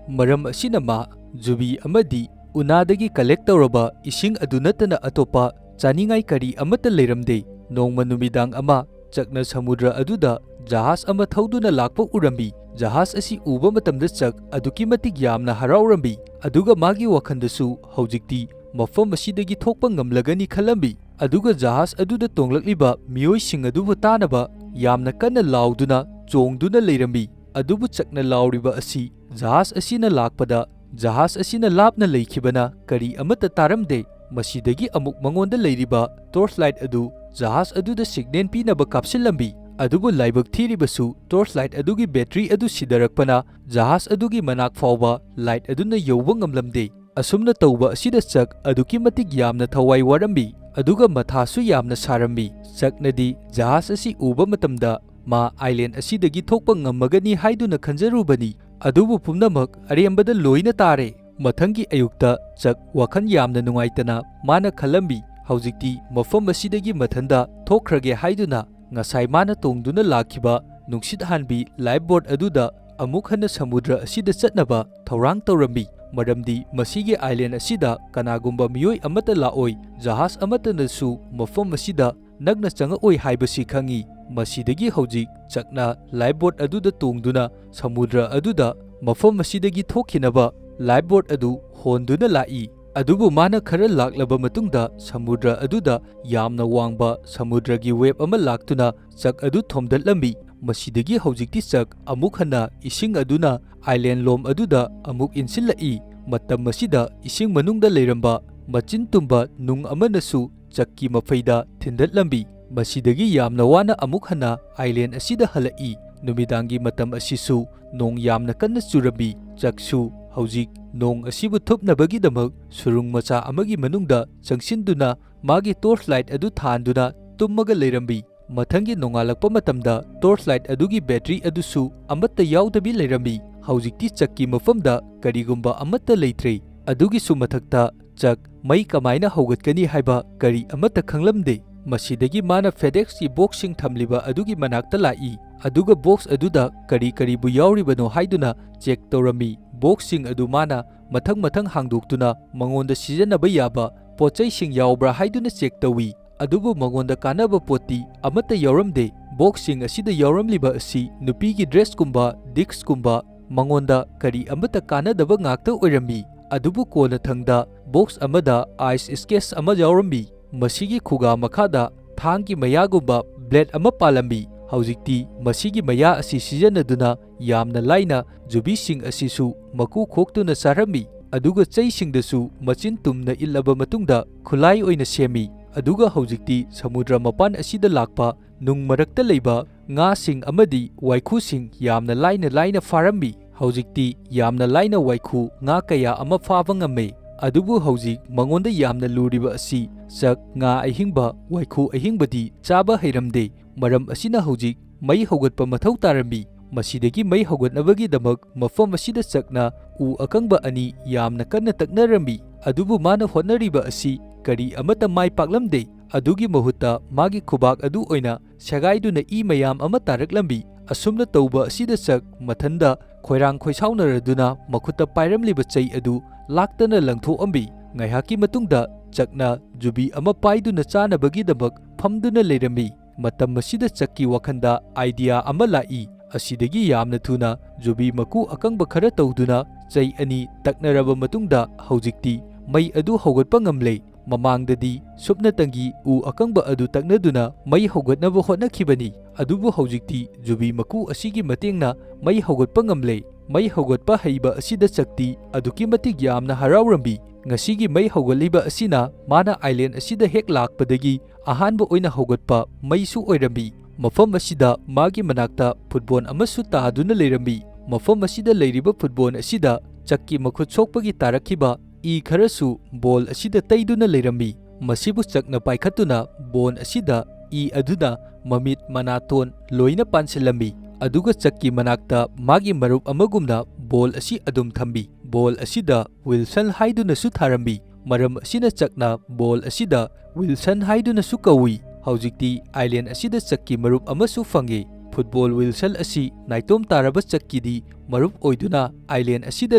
ꯃꯔꯝ ꯑꯁꯤꯅ ꯃꯥ ꯖꯨꯕꯤ ꯑꯃꯗꯤ ꯎꯅꯥꯗꯒꯤ ꯀꯂꯦꯛ ꯇꯧꯔꯕ ꯏꯁꯤꯡ ꯑꯗꯨ ꯅꯠꯇꯅ ꯑꯇꯣꯞꯄ ꯆꯥꯅꯤꯡꯉꯥꯏ ꯀꯔꯤ ꯑꯃꯠꯇ ꯂꯩꯔꯝꯗꯦ꯫ ꯅꯣꯡꯃ ꯅꯨꯃꯤꯗꯥꯡ ꯑꯃ ꯆꯛꯅ ꯁꯃꯨꯗ꯭ꯔ ꯑꯗꯨꯗ ꯖꯍꯥꯖ ꯑꯃ ꯊꯧꯗꯨꯅ ꯂꯥꯛꯄ ꯎꯔꯝꯃꯤ꯫ ꯖꯍꯥꯖ ꯑꯁꯤ ꯎꯕ ꯃꯇꯝꯗ ꯆꯛ ꯑꯗꯨꯛꯀꯤ ꯃꯇꯤꯛ ꯌꯥꯝꯅ ꯍꯔꯥꯎꯔꯝꯃꯤ, ꯑꯗꯨꯒ ꯃꯥꯒꯤ ꯋꯥꯈꯜꯗꯁꯨ ꯍꯧꯖꯤꯛꯇꯤ ꯃꯐꯝ ꯑꯁꯤꯗꯒꯤ ꯊꯣꯛꯄ ꯉꯝꯂꯒꯅꯤ ꯈꯜꯂꯝꯃꯤ꯫ ꯑꯗꯨꯒ ꯖꯍꯥꯖ ꯑꯗꯨꯗ ꯇꯣꯡꯂꯛꯂꯤꯕ ꯃꯤꯑꯣꯏꯁꯤꯡ ꯑꯗꯨꯕꯨ ꯇꯥꯅꯕ ꯌꯥꯝꯅ ꯀꯟꯅ ꯂꯥꯎꯗꯨꯅ ꯆꯣꯡꯗꯨꯅ ꯂꯩꯔꯝꯃꯤ꯫ ꯑꯗꯨꯕꯨ ꯆꯛꯅ ꯂꯥꯎꯔꯤꯕ ꯑꯁꯤ ꯖꯍꯥꯖ ꯑꯁꯤꯅ ꯂꯥꯛꯄꯗ ꯖꯍꯥꯖ ꯑꯁꯤꯅ ꯂꯥꯞꯅ ꯂꯩꯈꯤꯕꯅ ꯀꯔꯤ ꯑꯃꯠꯇ ꯇꯥꯔꯝꯗꯦ꯫ ꯃꯁꯤꯗꯒꯤ ꯑꯃꯨꯛ ꯃꯉꯣꯟꯗ ꯂꯩꯔꯤꯕ ꯇꯣꯔꯆ ꯂꯥꯏꯠ ꯑꯗꯨ ꯖꯍꯥꯖ ꯑꯗꯨꯗ ꯁꯤꯒꯅꯦꯜ ꯄꯤꯅꯕ ꯀꯥꯞꯁꯤꯜꯂꯝꯃꯤ꯫ ꯑꯗꯨꯕꯨ ꯂꯥꯏꯕꯛ ꯊꯤꯔꯤꯕꯁꯨ ꯇꯣꯔꯆ ꯂꯥꯏꯠ ꯑꯗꯨꯒꯤ ꯕꯦꯇꯔꯤ ꯑꯗꯨ ꯁꯤꯗꯔꯛꯄꯅ ꯖꯍꯥꯖ ꯑꯗꯨꯒꯤ ꯃꯅꯥꯛ ꯐꯥꯎꯕ ꯂꯥꯏꯠ ꯑꯗꯨꯅ ꯌꯧꯕ ꯉꯝꯂꯝꯗꯦ꯫ ꯑꯁꯨꯝꯅ ꯇꯧꯕ ꯑꯁꯤꯗ ꯆꯛ ꯑꯗꯨꯛꯀꯤ ꯃꯇꯤꯛ ꯌꯥꯝꯅ ꯊꯋꯥꯏ ꯋꯥꯔꯝꯃꯤ, ꯑꯗꯨꯒ ꯃꯊꯥꯁꯨ ꯌꯥꯝꯅ ꯁꯥꯔꯝꯃꯤ꯫ ꯆꯛꯅꯗꯤ ꯖꯍꯥꯖ ꯑꯁꯤ ꯎꯕ ꯃꯇꯝꯗ ꯃꯥ ꯑꯥꯏꯂꯦꯟ ꯑꯁꯤꯗꯒꯤ ꯊꯣꯛꯄ ꯉꯝꯃꯒꯅꯤ ꯍꯥꯏꯗꯨꯅ ꯈꯟꯖꯔꯨꯕꯅꯤ, ꯑꯗꯨꯕꯨ ꯄꯨꯝꯅꯃꯛ ꯑꯔꯦꯝꯕꯗ ꯂꯣꯏꯅ ꯇꯥꯔꯦ꯫ ꯃꯊꯪꯒꯤ ꯑꯌꯨꯛꯇ ꯆꯛ ꯋꯥꯈꯜ ꯌꯥꯝꯅ ꯅꯨꯡꯉꯥꯏꯇꯅ ꯃꯥꯅ ꯈꯜꯂꯝꯃꯤ, ꯍꯧꯖꯤꯛꯇꯤ ꯃꯐꯝ ꯑꯁꯤꯗꯒꯤ ꯃꯊꯟꯇ ꯊꯣꯛꯈ꯭ꯔꯒꯦ ꯍꯥꯏꯗꯨꯅ ꯉꯁꯥꯏ ꯃꯥꯅ ꯇꯣꯡꯗꯨꯅ ꯂꯥꯛꯈꯤꯕ ꯅꯨꯡꯁꯤꯠ ꯍꯥꯟꯕꯤ ꯂꯥꯏꯐ ꯕꯣꯠ ꯑꯗꯨꯗ ꯑꯃꯨꯛ ꯍꯟꯅ ꯁꯃꯨꯗ꯭ꯔ ꯑꯁꯤꯗ ꯆꯠꯅꯕ ꯊꯧꯔꯥꯡ ꯇꯧꯔꯝꯃꯤ꯫ ꯃꯔꯝꯗꯤ ꯃꯁꯤꯒꯤ ꯑꯥꯏꯂꯦꯟ ꯑꯁꯤꯗ ꯀꯅꯥꯒꯨꯝꯕ ꯃꯤꯑꯣꯏ ꯑꯃꯠꯇ ꯂꯥꯛꯑꯣꯏ, ꯖꯍꯥꯖ ꯑꯃꯠꯇꯅꯁꯨ ꯃꯐꯝ ꯑꯁꯤꯗ ꯅꯛꯅ ꯆꯪꯉꯛꯑꯣꯏ ꯍꯥꯏꯕꯁꯤ ꯈꯪꯉꯤ꯫ ꯃꯁꯤꯗꯒꯤ ꯍꯧꯖꯤꯛ ꯆꯛꯅ ꯂꯥꯏꯐ ꯕꯣꯠ ꯑꯗꯨꯗ ꯇꯣꯡꯗꯨꯅ ꯁꯃꯨꯗ꯭ꯔ ꯑꯗꯨꯗ ꯃꯐꯝ ꯑꯁꯤꯗꯒꯤ ꯊꯣꯛꯈꯤꯅꯕ ꯂꯥꯏꯐ ꯕꯣꯠ ꯑꯗꯨ ꯍꯣꯟꯗꯨꯅ ꯂꯥꯛꯏ꯫ ꯑꯗꯨꯕꯨ ꯃꯥꯅ ꯈꯔ ꯂꯥꯛꯂꯕ ꯃꯇꯨꯡꯗ ꯁꯃꯨꯗ꯭ꯔ ꯑꯗꯨꯗ ꯌꯥꯝꯅ ꯋꯥꯡꯕ ꯁꯃꯨꯗ꯭ꯔꯒꯤ wave ꯑꯃ ꯂꯥꯛꯇꯨꯅ ꯆꯛ ꯑꯗꯨ ꯊꯣꯝꯗꯠꯂꯝꯃꯤ꯫ ꯃꯁꯤꯗꯒꯤ ꯍꯧꯖꯤꯛꯇꯤ ꯆꯛ ꯑꯃꯨꯛ ꯍꯟꯅ ꯏꯁꯤꯡ ꯑꯗꯨꯅ island ꯂꯣꯝ ꯑꯗꯨꯗ ꯑꯃꯨꯛ ꯏꯟꯁꯤꯜꯂꯛꯏ꯫ ꯃꯇꯝ ꯑꯁꯤꯗ ꯏꯁꯤꯡ ꯃꯅꯨꯡꯗ ꯂꯩꯔꯝꯕ ꯃꯆꯤꯟ ꯇꯨꯝꯕ ꯅꯨꯡ ꯑꯃꯅꯁꯨ ꯆꯛꯀꯤ ꯃꯐꯩꯗ ꯊꯤꯟꯗꯠꯂꯝꯃꯤ꯫ ꯃꯁꯤꯗꯒꯤ ꯌꯥꯝꯅ ꯋꯥꯅ ꯑꯃꯨꯛ ꯍꯟꯅ island ꯑꯁꯤꯗ ꯍꯜꯂꯛꯏ꯫ ꯅꯨꯃꯤꯗꯥꯡꯒꯤ ꯃꯇꯝ ꯑꯁꯤꯁꯨ ꯅꯣꯡ ꯌꯥꯝꯅ ꯀꯟꯅ ꯆꯨꯔꯝꯃꯤ꯫ ꯆꯛꯁꯨ ꯍꯧꯖꯤꯛ ꯅꯣꯡ ꯑꯁꯤꯕꯨ ꯊꯨꯞꯅꯕꯒꯤꯗꯃꯛ ꯁꯨꯔꯨꯡ ꯃꯆꯥ ꯑꯃꯒꯤ ꯃꯅꯨꯡꯗ ꯆꯪꯁꯤꯟꯗꯨꯅ ꯃꯥꯒꯤ torch light ꯑꯗꯨ ꯊꯥꯟꯗꯨꯅ ꯇꯨꯝꯃꯒ ꯂꯩꯔꯝꯃꯤ꯫ ꯃꯊꯪꯒꯤ ꯅꯣꯡꯉꯥꯜꯂꯛꯄ ꯃꯇꯝꯗ torch light ꯑꯗꯨꯒꯤ battery ꯑꯗꯨꯁꯨ ꯑꯃꯠꯇ ꯌꯥꯎꯗꯕꯤ ꯂꯩꯔꯝꯃꯤ꯫ ꯍꯧꯖꯤꯛꯇꯤ ꯆꯛꯀꯤ ꯃꯐꯝꯗ ꯀꯔꯤꯒꯨꯝꯕ ꯑꯃꯠꯇ ꯂꯩꯇ꯭ꯔꯦ꯫ ꯑꯗꯨꯒꯤꯁꯨ ꯃꯊꯛꯇ ꯆꯛ ꯃꯩ ꯀꯃꯥꯏꯅ ꯍꯧꯒꯠꯀꯅꯤ ꯍꯥꯏꯕ ꯀꯔꯤ ꯑꯃꯠꯇ ꯈꯪꯂꯝꯗꯦ꯫ ꯃꯁꯤꯗꯒꯤ ꯃꯥꯅ FedEx ꯀꯤ box ꯁꯤꯡ ꯊꯝꯂꯤꯕ ꯑꯗꯨꯒꯤ ꯃꯅꯥꯛꯇ ꯂꯥꯛꯏ, ꯑꯗꯨꯒ box ꯑꯗꯨꯗ ꯀꯔꯤ ꯀꯔꯤꯕꯨ ꯌꯥꯎꯔꯤꯕꯅꯣ ꯍꯥꯏꯗꯨꯅ check ꯇꯧꯔꯝꯃꯤ꯫ Box ꯁꯤꯡ ꯑꯗꯨ ꯃꯥꯅ ꯃꯊꯪ ꯃꯊꯪ ꯍꯥꯡꯗꯣꯛꯇꯨꯅ ꯃꯉꯣꯟꯗ ꯁꯤꯖꯤꯟꯅꯕ ꯌꯥꯕ ꯄꯣꯠꯆꯩꯁꯤꯡ ꯌꯥꯎꯕ꯭ꯔꯥ ꯍꯥꯏꯗꯨꯅ check ꯇꯧꯏ, ꯑꯗꯨꯕꯨ ꯃꯉꯣꯟꯗ ꯀꯥꯟꯅꯕ ꯄꯣꯠꯇꯤ ꯑꯃꯠꯇ ꯌꯥꯎꯔꯝꯗꯦ꯫ Box ꯁꯤꯡ ꯑꯁꯤꯗ ꯌꯥꯎꯔꯝꯂꯤꯕ ꯑꯁꯤ ꯅꯨꯄꯤꯒꯤ dress ꯀꯨꯝꯕ, disc ꯀꯨꯝꯕ, ꯃꯉꯣꯟꯗ ꯀꯔꯤ ꯑꯃꯠꯇ ꯀꯥꯟꯅꯗꯕ ꯉꯥꯛꯇ ꯑꯣꯏꯔꯝꯃꯤ꯫ ꯑꯗꯨꯕꯨ ꯀꯣꯟꯅꯊꯪꯗ box ꯑꯃꯗ ice sketch ꯑꯃ ꯌꯥꯎꯔꯝꯃꯤ꯫ ꯃꯁꯤꯒꯤ ꯈꯨꯒꯥ ꯃꯈꯥꯗ ꯊꯥꯡꯒꯤ ꯃꯌꯥꯒꯨꯝꯕ blade ꯑꯃ ꯄꯥꯜꯂꯝꯃꯤ꯫ ꯍꯧꯖꯤꯛꯇꯤ ꯃꯁꯤꯒꯤ ꯃꯌꯥ ꯑꯁꯤ ꯁꯤꯖꯤꯟꯅꯗꯨꯅ ꯌꯥꯝꯅ ꯂꯥꯏꯅ ꯖꯨꯕꯤꯁꯤꯡ ꯑꯁꯤꯁꯨ ꯃꯀꯨ ꯈꯣꯛꯇꯨꯅ ꯆꯥꯔꯝꯃꯤ, ꯑꯗꯨꯒ ꯆꯩꯁꯤꯡꯗꯁꯨ ꯃꯆꯤꯟ ꯇꯨꯝꯅ ꯏꯠꯂꯕ ꯃꯇꯨꯡꯗ ꯈꯨꯠꯂꯥꯏ ꯑꯣꯏꯅ ꯁꯦꯝꯃꯤ꯫ ꯑꯗꯨꯒ ꯍꯧꯖꯤꯛꯇꯤ ꯁꯃꯨꯗ꯭ꯔ ꯃꯄꯥꯟ ꯑꯁꯤꯗ ꯂꯥꯛꯄ ꯅꯨꯡ ꯃꯔꯛꯇ ꯂꯩꯕ ꯉꯥꯁꯤꯡ ꯑꯃꯗꯤ ꯋꯥꯏꯈꯨꯁꯤꯡ ꯌꯥꯝꯅ ꯂꯥꯏꯅ ꯂꯥꯏꯅ ꯐꯥꯔꯝꯃꯤ꯫ ꯍꯧꯖꯤꯛꯇꯤ ꯌꯥꯝꯅ ꯂꯥꯏꯅ ꯋꯥꯏꯈꯨ ꯉꯥ ꯀꯌꯥ ꯑꯃ ꯐꯥꯕ ꯉꯝꯃꯦ꯫ ꯑꯗꯨꯕꯨ ꯍꯧꯖꯤꯛ ꯃꯉꯣꯟꯗ ꯌꯥꯝꯅ ꯂꯨꯔꯤꯕ ꯑꯁꯤ ꯆꯥꯛ, ꯉꯥ ꯑꯍꯤꯡꯕ, ꯋꯥꯏꯈꯨ ꯑꯍꯤꯡꯕꯗꯤ ꯆꯥꯕ ꯍꯩꯔꯝꯗꯦ꯫ ꯃꯔꯝ ꯑꯁꯤꯅ ꯍꯧꯖꯤꯛ ꯃꯩ ꯍꯧꯒꯠꯄ ꯃꯊꯧ ꯇꯥꯔꯝꯃꯤ꯫ ꯃꯁꯤꯗꯒꯤ ꯃꯩ ꯍꯧꯒꯠꯅꯕꯒꯤꯗꯃꯛ ꯃꯐꯝ ꯑꯁꯤꯗ ꯆꯥꯛꯅ ꯎ ꯑꯀꯪꯕ ꯑꯅꯤ ꯌꯥꯝꯅ ꯀꯟꯅ ꯇꯛꯅꯔꯝꯃꯤ꯫ ꯑꯗꯨꯕꯨ ꯃꯥꯅ ꯍꯣꯠꯅꯔꯤꯕ ꯑꯁꯤ ꯀꯔꯤ ꯑꯃꯠꯇ ꯃꯥꯏ ꯄꯥꯛꯂꯝꯗꯦ꯫ ꯑꯗꯨꯒꯤ ꯃꯍꯨꯠꯇ ꯃꯥꯒꯤ ꯈꯨꯕꯥꯛ ꯑꯗꯨ ꯑꯣꯏꯅ ꯁꯦꯒꯥꯏꯗꯨꯅ ꯏ ꯃꯌꯥꯝ ꯑꯃ ꯇꯥꯔꯛꯂꯝꯃꯤ꯫ ꯑꯁꯨꯝꯅ ꯇꯧꯕ ꯑꯁꯤꯗ ꯆꯥꯛ ꯃꯊꯟꯗ ꯈꯣꯏꯔꯥꯡ ꯈꯣꯏꯁꯥꯎꯅꯔꯗꯨꯅ ꯃꯈꯨꯠꯇ ꯄꯥꯏꯔꯝꯂꯤꯕ ꯆꯩ ꯑꯗꯨ ꯂꯥꯛꯇꯅ ꯂꯪꯊꯣꯛꯑꯝꯃꯤ꯫ ꯉꯥꯏꯍꯥꯛꯀꯤ ꯃꯇꯨꯡꯗ ꯆꯥꯛꯅ ꯖꯨꯕꯤ ꯑꯃ ꯄꯥꯏꯗꯨꯅ ꯆꯥꯅꯕꯒꯤꯗꯃꯛ ꯐꯝꯗꯨꯅ ꯂꯩꯔꯝꯃꯤ꯫ ꯃꯇꯝ ꯑꯁꯤꯗ ꯆꯥꯛꯀꯤ ꯋꯥꯈꯜꯗ idea ꯑꯃ ꯂꯥꯛꯏ꯫ ꯑꯁꯤꯗꯒꯤ ꯌꯥꯝꯅ ꯊꯨꯅ ꯖꯨꯕꯤ ꯃꯀꯨ ꯑꯀꯪꯕ ꯈꯔ ꯇꯧꯗꯨꯅ ꯆꯩ ꯑꯅꯤ ꯇꯛꯅꯔꯕ ꯃꯇꯨꯡꯗ ꯍꯧꯖꯤꯛꯇꯤ ꯃꯩ ꯑꯗꯨ ꯍꯧꯒꯠꯄ ꯉꯝꯂꯦ꯫ ꯃꯃꯥꯡꯗꯗꯤ ꯁꯨꯞꯅꯇꯪꯒꯤ ꯎ ꯑꯀꯪꯕ ꯑꯗꯨ ꯇꯛꯅꯗꯨꯅ ꯃꯩ ꯍꯧꯒꯠꯅꯕ ꯍꯣꯠꯅꯈꯤꯕꯅꯤ, ꯑꯗꯨꯕꯨ ꯍꯧꯖꯤꯛꯇꯤ ꯖꯨꯕꯤ ꯃꯀꯨ ꯑꯁꯤꯒꯤ ꯃꯇꯦꯡꯅ ꯃꯩ ꯍꯧꯒꯠꯄ ꯉꯝꯂꯦ꯫ ꯃꯩ ꯍꯧꯒꯠꯄ ꯍꯩꯕ ꯑꯁꯤꯗ ꯆꯛꯇꯤ ꯑꯗꯨꯛꯀꯤ ꯃꯇꯤꯛ ꯌꯥꯝꯅ ꯍꯔꯥꯎꯔꯝꯃꯤ꯫ ꯉꯁꯤꯒꯤ ꯃꯩ ꯍꯧꯒꯠꯂꯤꯕ ꯑꯁꯤꯅ ꯃꯥꯅ ꯑꯥꯏꯂꯦꯟ ꯑꯁꯤꯗ ꯍꯦꯛ ꯂꯥꯛꯄꯗꯒꯤ ꯑꯍꯥꯟꯕ ꯑꯣꯏꯅ ꯍꯧꯒꯠꯄ ꯃꯩꯁꯨ ꯑꯣꯏꯔꯝꯃꯤ꯫ ꯃꯐꯝ ꯑꯁꯤꯗ ꯃꯥꯒꯤ ꯃꯅꯥꯛꯇ ꯐꯨꯠꯕꯣꯜ ꯑꯃꯁꯨ ꯇꯥꯗꯨꯅ ꯂꯩꯔꯝꯃꯤ꯫ ꯃꯐꯝ ꯑꯁꯤꯗ ꯂꯩꯔꯤꯕ ꯐꯨꯠꯕꯣꯜ ꯑꯁꯤꯗ ꯆꯛꯀꯤ ꯃꯈꯨꯠ ꯁꯣꯛꯄꯒꯤ ꯇꯥꯔꯛꯈꯤꯕ ꯏ ꯈꯔꯁꯨ ꯕꯣꯜ ꯑꯁꯤꯗ ꯇꯩꯗꯨꯅ ꯂꯩꯔꯝꯃꯤ꯫ ꯃꯁꯤꯕꯨ ꯆꯛꯅ ꯄꯥꯏꯈꯠꯇꯨꯅ ꯕꯣꯜ ꯑꯁꯤꯗ ꯏ ꯑꯗꯨꯅ ꯃꯃꯤꯠ ꯃꯅꯥꯇꯣꯟ ꯂꯣꯏꯅ ꯄꯥꯟꯁꯤꯜꯂꯝꯃꯤ꯫ ꯑꯗꯨꯒ ꯆꯛꯀꯤ ꯃꯅꯥꯛꯇ ꯃꯥꯒꯤ ꯃꯔꯨꯞ ꯑꯃꯒꯨꯝꯅ ꯕꯣꯜ ꯑꯁꯤ ꯑꯗꯨꯝ ꯊꯝꯃꯤ꯫ ꯕꯣꯜ ꯑꯁꯤꯗ ꯋꯤꯜꯁꯟ ꯍꯥꯏꯗꯨꯅꯁꯨ ꯊꯥꯔꯝꯃꯤ꯫ ꯃꯔꯝ ꯑꯁꯤꯅ ꯆꯛꯅ ꯕꯣꯜ ꯑꯁꯤꯗ ꯋꯤꯜꯁꯟ ꯍꯥꯏꯗꯨꯅꯁꯨ ꯀꯧꯏ꯫ ꯍꯧꯖꯤꯛꯇꯤ ꯑꯥꯏꯂꯦꯟ ꯑꯁꯤꯗ ꯆꯛꯀꯤ ꯃꯔꯨꯞ ꯑꯃꯁꯨ ꯐꯪꯉꯤ꯫ ꯐꯨꯠꯕꯣꯜ ꯋꯤꯜꯁꯟ ꯑꯁꯤ ꯅꯥꯏꯇꯣꯝ ꯇꯥꯔꯕ ꯆꯛꯀꯤꯗꯤ ꯃꯔꯨꯞ ꯑꯣꯏꯗꯨꯅ ꯑꯥꯏꯂꯦꯟ ꯑꯁꯤꯗ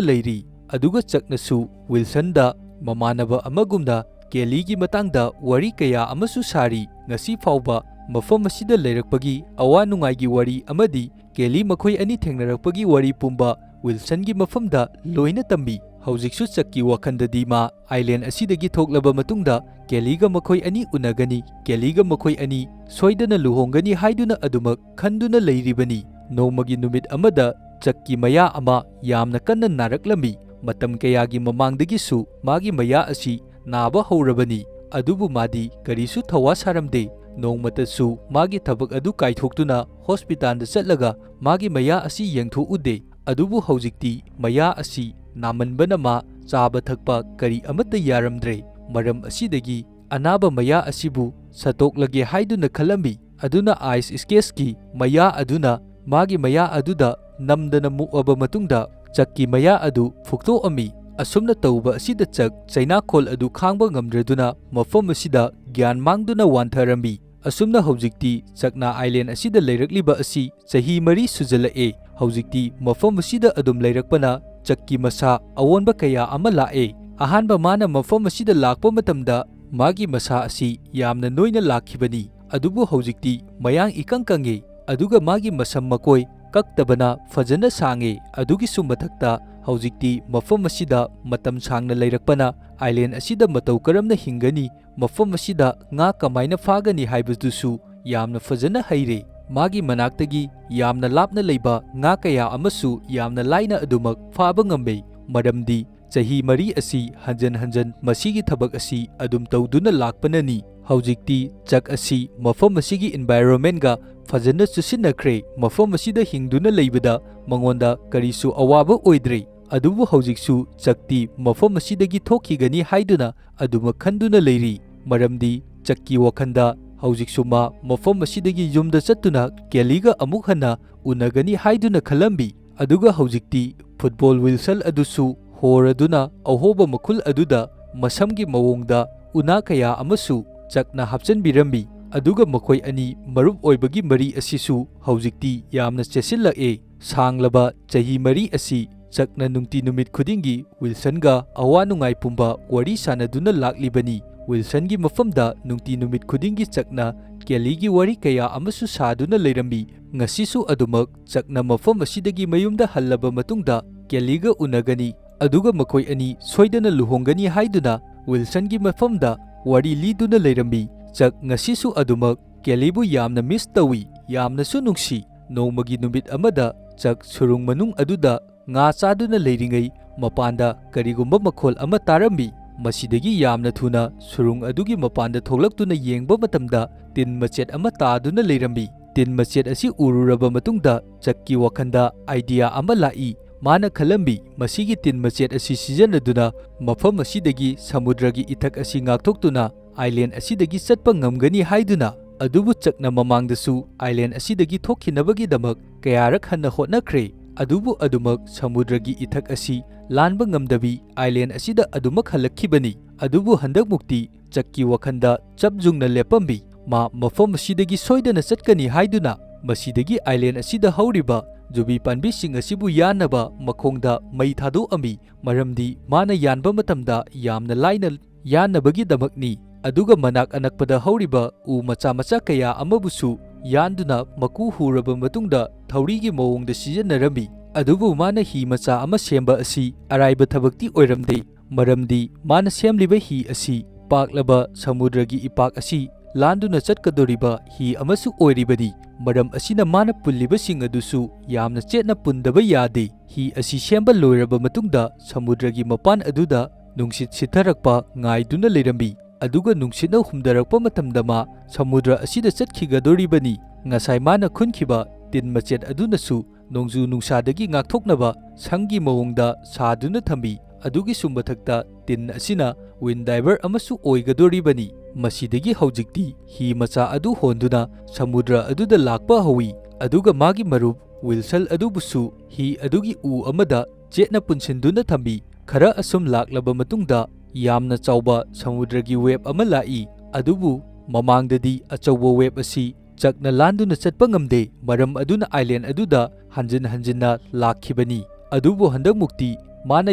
ꯂꯩꯔꯤ꯫ ꯑꯗꯨꯒ ꯆꯛꯅꯁꯨ ꯋꯤꯜꯁꯟꯗ ꯃꯃꯥꯟꯅꯕ ꯑꯃꯒꯨꯝꯅ ꯀꯦꯂꯤꯒꯤ ꯃꯇꯥꯡꯗ ꯋꯥꯔꯤ ꯀꯌꯥ ꯑꯃꯁꯨ ꯁꯥꯔꯤ꯫ ꯉꯁꯤ ꯐꯥꯎꯕ ꯃꯐꯝ ꯑꯁꯤꯗ ꯂꯩꯔꯛꯄꯒꯤ ꯑꯋꯥ ꯅꯨꯡꯉꯥꯏꯒꯤ ꯋꯥꯔꯤ ꯑꯃꯗꯤ ꯀꯦꯂꯤ ꯃꯈꯣꯏ ꯑꯅꯤ ꯊꯦꯡꯅꯔꯛꯄꯒꯤ ꯋꯥꯔꯤ ꯄꯨꯝꯕ ꯋꯤꯜꯁꯟꯒꯤ ꯃꯐꯝꯗ ꯂꯣꯏꯅ ꯇꯝꯃꯤ꯫ ꯍꯧꯖꯤꯛꯁꯨ ꯆꯛꯀꯤ ꯋꯥꯈꯜꯗꯗꯤ ꯃꯥ ꯑꯥꯏꯂꯦꯟ ꯑꯁꯤꯗꯒꯤ ꯊꯣꯛꯂꯕ ꯃꯇꯨꯡꯗ ꯀꯦꯂꯤꯒ ꯃꯈꯣꯏ ꯑꯅꯤ ꯎꯅꯒꯅꯤ, ꯀꯦꯂꯤꯒ ꯃꯈꯣꯏ ꯑꯅꯤ ꯁꯣꯏꯗꯅ ꯂꯨꯍꯣꯡꯒꯅꯤ ꯍꯥꯏꯗꯨꯅ ꯑꯗꯨꯃꯛ ꯈꯟꯗꯨꯅ ꯂꯩꯔꯤꯕꯅꯤ꯫ ꯅꯣꯡꯃꯒꯤ ꯅꯨꯃꯤꯠ ꯑꯃꯗ ꯆꯛꯀꯤ ꯃꯌꯥ ꯑꯃ ꯌꯥꯝꯅ ꯀꯟꯅ ꯅꯥꯔꯛꯂꯝꯃꯤ꯫ ꯃꯇꯝ ꯀꯌꯥꯒꯤ ꯃꯃꯥꯡꯗꯒꯤꯁꯨ ꯃꯥꯒꯤ ꯃꯌꯥ ꯑꯁꯤ ꯅꯥꯕ ꯍꯧꯔꯕꯅꯤ, ꯑꯗꯨꯕꯨ ꯃꯥꯗꯤ ꯀꯔꯤꯁꯨ ꯊꯧꯋꯥ ꯁꯥꯔꯝꯗꯦ꯫ ꯅꯣꯡꯃꯇꯁꯨ ꯃꯥꯒꯤ ꯊꯕꯛ ꯑꯗꯨ ꯀꯥꯏꯊꯣꯛꯇꯨꯅ ꯍꯣꯁꯄꯤꯇꯥꯜꯗ ꯆꯠꯂꯒ ꯃꯥꯒꯤ ꯃꯌꯥ ꯑꯁꯤ ꯌꯦꯡꯊꯣꯛꯎꯗꯦ꯫ ꯑꯗꯨꯕꯨ ꯍꯧꯖꯤꯛꯇꯤ ꯃꯌꯥ ꯑꯁꯤ ꯅꯥꯃꯟꯕꯅ ꯃꯥ ꯆꯥꯕ ꯊꯛꯄ ꯀꯔꯤ ꯑꯃꯠꯇ ꯌꯥꯔꯝꯗ꯭ꯔꯦ꯫ ꯃꯔꯝ ꯑꯁꯤꯗꯒꯤ ꯑꯅꯥꯕ ꯃꯌꯥ ꯑꯁꯤꯕꯨ ꯁꯠꯇꯣꯛꯂꯒꯦ ꯍꯥꯏꯗꯨꯅ ꯈꯜꯂꯝꯃꯤ꯫ ꯑꯗꯨꯅ ꯑꯥꯏꯁ ꯁ꯭ꯀꯦꯆꯀꯤ ꯃꯌꯥ ꯑꯗꯨꯅ ꯃꯥꯒꯤ ꯃꯌꯥ ꯑꯗꯨꯗ ꯅꯝꯗꯅ ꯃꯨꯛꯑꯕ ꯃꯇꯨꯡꯗ ꯆꯛꯀꯤ ꯃꯌꯥ ꯑꯗꯨ ꯐꯨꯛꯇꯣꯛꯑꯝꯃꯤ꯫ ꯑꯁꯨꯝꯅ ꯇꯧꯕ ꯑꯁꯤꯗ ꯆꯛ ꯆꯩꯅꯥꯈꯣꯜ ꯑꯗꯨ ꯈꯥꯡꯕ ꯉꯝꯗ꯭ꯔꯗꯨꯅ ꯃꯐꯝ ꯑꯁꯤꯗ ꯒ꯭ꯌꯥꯟ ꯃꯥꯡꯗꯨꯅ ꯋꯥꯟꯊꯔꯝꯃꯤ꯫ ꯑꯁꯨꯝꯅ ꯍꯧꯖꯤꯛꯇꯤ ꯆꯛꯅꯥ ꯑꯥꯏꯂꯦꯟ ꯑꯁꯤꯗ ꯂꯩꯔꯛꯂꯤꯕ ꯑꯁꯤ ꯆꯍꯤ ꯃꯔꯤ ꯁꯨꯖꯜꯂꯛꯑꯦ꯫ ꯍꯧꯖꯤꯛꯇꯤ ꯃꯐꯝ ꯑꯁꯤꯗ ꯑꯗꯨꯝ ꯂꯩꯔꯛꯄꯅ ꯆꯛꯀꯤ ꯃꯁꯥ ꯑꯑꯣꯟꯕ ꯀꯌꯥ ꯑꯃ ꯂꯥꯛꯑꯦ꯫ ꯑꯍꯥꯟꯕ ꯃꯥꯅ ꯃꯐꯝ ꯑꯁꯤꯗ ꯂꯥꯛꯄ ꯃꯇꯝꯗ ꯃꯥꯒꯤ ꯃꯁꯥ ꯑꯁꯤ ꯌꯥꯝꯅ ꯅꯣꯏꯅ ꯂꯥꯛꯈꯤꯕꯅꯤ꯫ ꯑꯗꯨꯕꯨ ꯍꯧꯖꯤꯛꯇꯤ ꯃꯌꯥꯡ ꯏꯀꯪ ꯀꯪꯉꯦ, ꯑꯗꯨꯒ ꯃꯥꯒꯤ ꯃꯁꯝ ꯃꯀꯣꯏ ꯀꯛꯇꯕꯅ ꯐꯖꯅ ꯁꯥꯡꯉꯦ꯫ ꯑꯗꯨꯒꯤꯁꯨ ꯃꯊꯛꯇ ꯍꯧꯖꯤꯛꯇꯤ ꯃꯐꯝ ꯑꯁꯤꯗ ꯃꯇꯝ ꯁꯥꯡꯅ ꯂꯩꯔꯛꯄꯅ island ꯑꯁꯤꯗ ꯃꯇꯧ ꯀꯔꯝꯅ ꯍꯤꯡꯒꯅꯤ, ꯃꯐꯝ ꯑꯁꯤꯗ ꯉꯥ ꯀꯃꯥꯏꯅ ꯐꯥꯒꯅꯤ ꯍꯥꯏꯕꯗꯨꯁꯨ ꯌꯥꯝꯅ ꯐꯖꯅ ꯍꯩꯔꯦ꯫ ꯃꯥꯒꯤ ꯃꯅꯥꯛꯇꯒꯤ ꯌꯥꯝꯅ ꯂꯥꯞꯅ ꯂꯩꯕ ꯉꯥ ꯀꯌꯥ ꯑꯃꯁꯨ ꯌꯥꯝꯅ ꯂꯥꯏꯅ ꯑꯗꯨꯃꯛ ꯐꯥꯕ ꯉꯝꯃꯦ, ꯃꯔꯝꯗꯤ ꯆꯍꯤ ꯃꯔꯤ ꯑꯁꯤ ꯍꯟꯖꯟ ꯍꯟꯖꯟ ꯃꯁꯤꯒꯤ ꯊꯕꯛ ꯑꯁꯤ ꯑꯗꯨꯝ ꯇꯧꯗꯨꯅ ꯂꯥꯛꯄꯅꯅꯤ꯫ ꯍꯧꯖꯤꯛꯇꯤ ꯆꯛ ꯑꯁꯤ ꯃꯐꯝ ꯑꯁꯤꯒꯤ environment ꯒ ꯐꯖꯅ ꯆꯨꯁꯤꯟꯅꯈ꯭ꯔꯦ꯫ ꯃꯐꯝ ꯑꯁꯤꯗ ꯍꯤꯡꯗꯨꯅ ꯂꯩꯕꯗ ꯃꯉꯣꯟꯗ ꯀꯔꯤꯁꯨ ꯑꯋꯥꯕ ꯑꯣꯏꯗ꯭ꯔꯦ꯫ ꯑꯗꯨꯕꯨ ꯍꯧꯖꯤꯛꯁꯨ ꯆꯛꯇꯤ ꯃꯐꯝ ꯑꯁꯤꯗꯒꯤ ꯊꯣꯛꯈꯤꯒꯅꯤ ꯍꯥꯏꯗꯨꯅ ꯑꯗꯨꯃꯛ ꯈꯟꯗꯨꯅ ꯂꯩꯔꯤ, ꯃꯔꯝꯗꯤ ꯆꯛꯀꯤ ꯋꯥꯈꯜꯗ ꯍꯧꯖꯤꯛꯁꯨ ꯃꯥ ꯃꯐꯝ ꯑꯁꯤꯗꯒꯤ ꯌꯨꯝꯗ ꯆꯠꯇꯨꯅ ꯀꯦꯂꯤꯒ ꯑꯃꯨꯛ ꯍꯟꯅ ꯎꯅꯒꯅꯤ ꯍꯥꯏꯗꯨꯅ ꯈꯜꯂꯝꯃꯤ꯫ ꯑꯗꯨꯒ ꯍꯧꯖꯤꯛꯇꯤ ꯐꯨꯠꯕꯣꯜ ꯋꯤꯜꯁꯟ ꯑꯗꯨꯁꯨ ꯍꯣꯔꯗꯨꯅ ꯑꯍꯣꯕ ꯃꯈꯨꯜ ꯑꯗꯨꯗ ꯃꯁꯝꯒꯤ ꯃꯑꯣꯡꯗ ꯎꯅꯥ ꯀꯌꯥ ꯑꯃꯁꯨ ꯆꯛꯅ ꯍꯥꯞꯆꯤꯟꯕꯤꯔꯝꯃꯤ꯫ ꯑꯗꯨꯒ ꯃꯈꯣꯏ ꯑꯅꯤ ꯃꯔꯨꯞ ꯑꯣꯏꯕꯒꯤ ꯃꯔꯤ ꯑꯁꯤꯁꯨ ꯍꯧꯖꯤꯛꯇꯤ ꯌꯥꯝꯅ ꯆꯦꯠꯁꯤꯜꯂꯛꯑꯦ꯫ ꯁꯥꯡꯂꯕ ꯆꯍꯤ ꯃꯔꯤ ꯑꯁꯤ ꯆꯛꯅ ꯅꯨꯡꯇꯤ ꯅꯨꯃꯤꯠ ꯈꯨꯗꯤꯡꯒꯤ ꯋꯤꯜꯁꯟꯒ ꯑꯋꯥ ꯅꯨꯡꯉꯥꯏ ꯄꯨꯝꯕ ꯋꯥꯔꯤ ꯁꯥꯅꯗꯨꯅ ꯂꯥꯛꯂꯤꯕꯅꯤ꯫ ꯋꯤꯜꯁꯟꯒꯤ ꯃꯐꯝꯗ ꯅꯨꯡꯇꯤ ꯅꯨꯃꯤꯠ ꯈꯨꯗꯤꯡꯒꯤ ꯆꯛꯅ ꯀꯦꯂꯤꯒꯤ ꯋꯥꯔꯤ ꯀꯌꯥ ꯑꯃꯁꯨ ꯁꯥꯗꯨꯅ ꯂꯩꯔꯝꯃꯤ꯫ ꯉꯁꯤꯁꯨ ꯑꯗꯨꯃꯛ ꯆꯛꯅ ꯃꯐꯝ ꯑꯁꯤꯗꯒꯤ ꯃꯌꯨꯝꯗ ꯍꯜꯂꯕ ꯃꯇꯨꯡꯗ ꯀꯦꯂꯤꯒ ꯎꯅꯒꯅꯤ, ꯑꯗꯨꯒ ꯃꯈꯣꯏ ꯑꯅꯤ ꯁꯣꯏꯗꯅ ꯂꯨꯍꯣꯡꯒꯅꯤ ꯍꯥꯏꯗꯨꯅ ꯋꯤꯜꯁꯟꯒꯤ ꯃꯐꯝꯗ ꯋꯥꯔꯤ ꯂꯤꯗꯨꯅ ꯂꯩꯔꯝꯃꯤ꯫ ꯆꯛ ꯉꯁꯤꯁꯨ ꯑꯗꯨꯃꯛ ꯀꯦꯂꯤꯕꯨ ꯌꯥꯝꯅ miss ꯇꯧꯏ, ꯌꯥꯝꯅꯁꯨ ꯅꯨꯡꯁꯤ꯫ ꯅꯣꯡꯃꯒꯤ ꯅꯨꯃꯤꯠ ꯑꯃꯗ ꯆꯛ ꯁꯨꯔꯨꯡ ꯃꯅꯨꯡ ꯑꯗꯨꯗ ꯉꯥ ꯆꯥꯗꯨꯅ ꯂꯩꯔꯤꯉꯩ ꯃꯄꯥꯟꯗ ꯀꯔꯤꯒꯨꯝꯕ ꯃꯈꯣꯜ ꯑꯃ ꯇꯥꯔꯝꯃꯤ꯫ ꯃꯁꯤꯗꯒꯤ ꯌꯥꯝꯅ ꯊꯨꯅ ꯁꯨꯔꯨꯡ ꯑꯗꯨꯒꯤ ꯃꯄꯥꯟꯗ ꯊꯣꯛꯂꯛꯇꯨꯅ ꯌꯦꯡꯕ ꯃꯇꯝꯗ ꯇꯤꯟ ꯃꯆꯦꯠ ꯑꯃ ꯇꯥꯗꯨꯅ ꯂꯩꯔꯝꯃꯤ꯫ ꯇꯤꯟ ꯃꯆꯦꯠ ꯑꯁꯤ ꯎꯔꯨꯔꯕ ꯃꯇꯨꯡꯗ ꯆꯛꯀꯤ ꯋꯥꯈꯜꯗ idea ꯑꯃ ꯂꯥꯛꯏ꯫ ꯃꯥꯅ ꯈꯜꯂꯝꯃꯤ, ꯃꯁꯤꯒꯤ ꯇꯤꯟ ꯃꯆꯦꯠ ꯑꯁꯤ ꯁꯤꯖꯤꯟꯅꯗꯨꯅ ꯃꯐꯝ ꯑꯁꯤꯗꯒꯤ ꯁꯃꯨꯗ꯭ꯔꯒꯤ ꯏꯊꯛ ꯑꯁꯤ ꯉꯥꯛꯊꯣꯛꯇꯨꯅ island ꯑꯁꯤꯗꯒꯤ ꯆꯠꯄ ꯉꯝꯒꯅꯤ ꯍꯥꯏꯗꯨꯅ꯫ ꯑꯗꯨꯕꯨ ꯆꯛꯅ ꯃꯃꯥꯡꯗꯁꯨ island ꯑꯁꯤꯗꯒꯤ ꯊꯣꯛꯈꯤꯅꯕꯒꯤꯗꯃꯛ ꯀꯌꯥꯔꯛ ꯍꯟꯅ ꯍꯣꯠꯅꯈ꯭ꯔꯦ, ꯑꯗꯨꯕꯨ ꯑꯗꯨꯃꯛ ꯁꯃꯨꯗ꯭ꯔꯒꯤ ꯏꯊꯛ ꯑꯁꯤ ꯂꯥꯟꯕ ꯉꯝꯗꯕꯤ island ꯑꯁꯤꯗ ꯑꯗꯨꯃꯛ ꯍꯜꯂꯛꯈꯤꯕꯅꯤ꯫ ꯑꯗꯨꯕꯨ ꯍꯟꯗꯛꯃꯨꯛꯇꯤ ꯆꯛꯀꯤ ꯋꯥꯈꯜꯗ ꯆꯞ ꯌꯨꯡꯅ ꯂꯦꯞꯄꯝꯃꯤ꯫ ꯃꯥ ꯃꯐꯝ ꯑꯁꯤꯗꯒꯤ ꯁꯣꯏꯗꯅ ꯆꯠꯀꯅꯤ ꯍꯥꯏꯗꯨꯅ ꯃꯁꯤꯗꯒꯤ island ꯑꯁꯤꯗ ꯍꯧꯔꯤꯕ ꯖꯨꯕꯤ ꯄꯥꯝꯕꯤꯁꯤꯡ ꯑꯁꯤꯕꯨ ꯌꯥꯟꯅꯕ ꯃꯈꯣꯡꯗ ꯃꯩ ꯊꯥꯗꯣꯛꯑꯝꯃꯤ, ꯃꯔꯝꯗꯤ ꯃꯥꯅ ꯌꯥꯟꯕ ꯃꯇꯝꯗ ꯌꯥꯝꯅ ꯂꯥꯏꯅ ꯌꯥꯟꯅꯕꯒꯤꯗꯃꯛꯅꯤ꯫ ꯑꯗꯨꯒ ꯃꯅꯥꯛ ꯑꯅꯛꯄꯗ ꯍꯧꯔꯤꯕ ꯎ ꯃꯆꯥ ꯃꯆꯥ ꯀꯌꯥ ꯑꯃꯕꯨꯁꯨ ꯌꯥꯟꯗꯨꯅ ꯃꯀꯨ ꯍꯨꯔꯕ ꯃꯇꯨꯡꯗ ꯊꯧꯔꯤꯒꯤ ꯃꯑꯣꯡꯗ ꯁꯤꯖꯤꯟꯅꯔꯝꯃꯤ꯫ ꯑꯗꯨꯕꯨ ꯃꯥꯅ ꯍꯤ ꯃꯆꯥ ꯑꯃ ꯁꯦꯝꯕ ꯑꯁꯤ ꯑꯔꯥꯏꯕ ꯊꯕꯛꯇꯤ ꯑꯣꯏꯔꯝꯗꯦ, ꯃꯔꯝꯗꯤ ꯃꯥꯅ ꯁꯦꯝꯂꯤꯕ ꯍꯤ ꯑꯁꯤ ꯄꯥꯛꯂꯕ ꯁꯃꯨꯗ꯭ꯔꯒꯤ ꯏꯄꯥꯛ ꯑꯁꯤ ꯂꯥꯟꯗꯨꯅ ꯆꯠꯀꯗꯧꯔꯤꯕ ꯍꯤ ꯑꯃꯁꯨ ꯑꯣꯏꯔꯤꯕꯅꯤ꯫ ꯃꯔꯝ ꯑꯁꯤꯅ ꯃꯥꯅ ꯄꯨꯜꯂꯤꯕꯁꯤꯡ ꯑꯗꯨꯁꯨ ꯌꯥꯝꯅ ꯆꯦꯠꯅ ꯄꯨꯟꯗꯕ ꯌꯥꯗꯦ꯫ ꯍꯤ ꯑꯁꯤ ꯁꯦꯝꯕ ꯂꯣꯏꯔꯕ ꯃꯇꯨꯡꯗ ꯁꯃꯨꯗ꯭ꯔꯒꯤ ꯃꯄꯥꯟ ꯑꯗꯨꯗ ꯅꯨꯡꯁꯤꯠ ꯁꯤꯠꯊꯔꯛꯄ ꯉꯥꯏꯗꯨꯅ ꯂꯩꯔꯝꯃꯤ꯫ ꯑꯗꯨꯒ ꯅꯨꯡꯁꯤꯠꯅ ꯍꯨꯝꯗꯔꯛꯄ ꯃꯇꯝꯗ ꯃꯥ ꯁꯃꯨꯗ꯭ꯔ ꯑꯁꯤꯗ ꯆꯠꯈꯤꯒꯗꯧꯔꯤꯕꯅꯤ꯫ ꯉꯁꯥꯏ ꯃꯥꯅ ꯈꯨꯟꯈꯤꯕ ꯇꯤꯟ ꯃꯆꯦꯠ ꯑꯗꯨꯅꯁꯨ ꯅꯣꯡꯖꯨ ꯅꯨꯡꯁꯥꯗꯒꯤ ꯉꯥꯛꯊꯣꯛꯅꯕ ꯁꯪꯒꯤ ꯃꯑꯣꯡꯗ ꯁꯥꯗꯨꯅ ꯊꯝꯃꯤ꯫ ꯑꯗꯨꯒꯤꯁꯨ ꯃꯊꯛꯇ ꯇꯤꯟ ꯑꯁꯤꯅ ꯋꯤꯟ ꯗꯥꯏꯚꯔ ꯑꯃꯁꯨ ꯑꯣꯏꯒꯗꯧꯔꯤꯕꯅꯤ꯫ ꯃꯁꯤꯗꯒꯤ ꯍꯧꯖꯤꯛꯇꯤ ꯍꯤ ꯃꯆꯥ ꯑꯗꯨ ꯍꯣꯟꯗꯨꯅ ꯁꯃꯨꯗ꯭ꯔ ꯑꯗꯨꯗ ꯂꯥꯛꯄ ꯍꯧꯏ꯫ ꯑꯗꯨꯒ ꯃꯥꯒꯤ ꯃꯔꯨꯞ ꯋꯤꯜꯁꯟ ꯑꯗꯨꯕꯨꯁꯨ ꯍꯤ ꯑꯗꯨꯒꯤ ꯎ ꯑꯃꯗ ꯆꯦꯠꯅ ꯄꯨꯟꯁꯤꯟꯗꯨꯅ ꯊꯝꯃꯤ꯫ ꯈꯔ ꯑꯁꯨꯝ ꯂꯥꯛꯂꯕ ꯃꯇꯨꯡꯗ ꯌꯥꯝꯅ ꯆꯥꯎꯕ ꯁꯃꯨꯗ꯭ꯔꯒꯤ ꯋꯦꯕ ꯑꯃ ꯂꯥꯛꯏ꯫ ꯑꯗꯨꯕꯨ ꯃꯃꯥꯡꯗꯗꯤ ꯑꯆꯧꯕ ꯋꯦꯕ ꯑꯁꯤ ꯆꯛꯅ ꯂꯥꯟꯗꯨꯅ ꯆꯠꯄ ꯉꯝꯗꯦ, ꯃꯔꯝ ꯑꯗꯨꯅ ꯑꯥꯏꯂꯦꯟ ꯑꯗꯨꯗ ꯍꯟꯖꯤꯟ ꯍꯟꯖꯤꯟꯅ ꯂꯥꯛꯈꯤꯕꯅꯤ꯫ ꯑꯗꯨꯕꯨ ꯍꯟꯗꯛꯃꯨꯛꯇꯤ ꯃꯥꯅ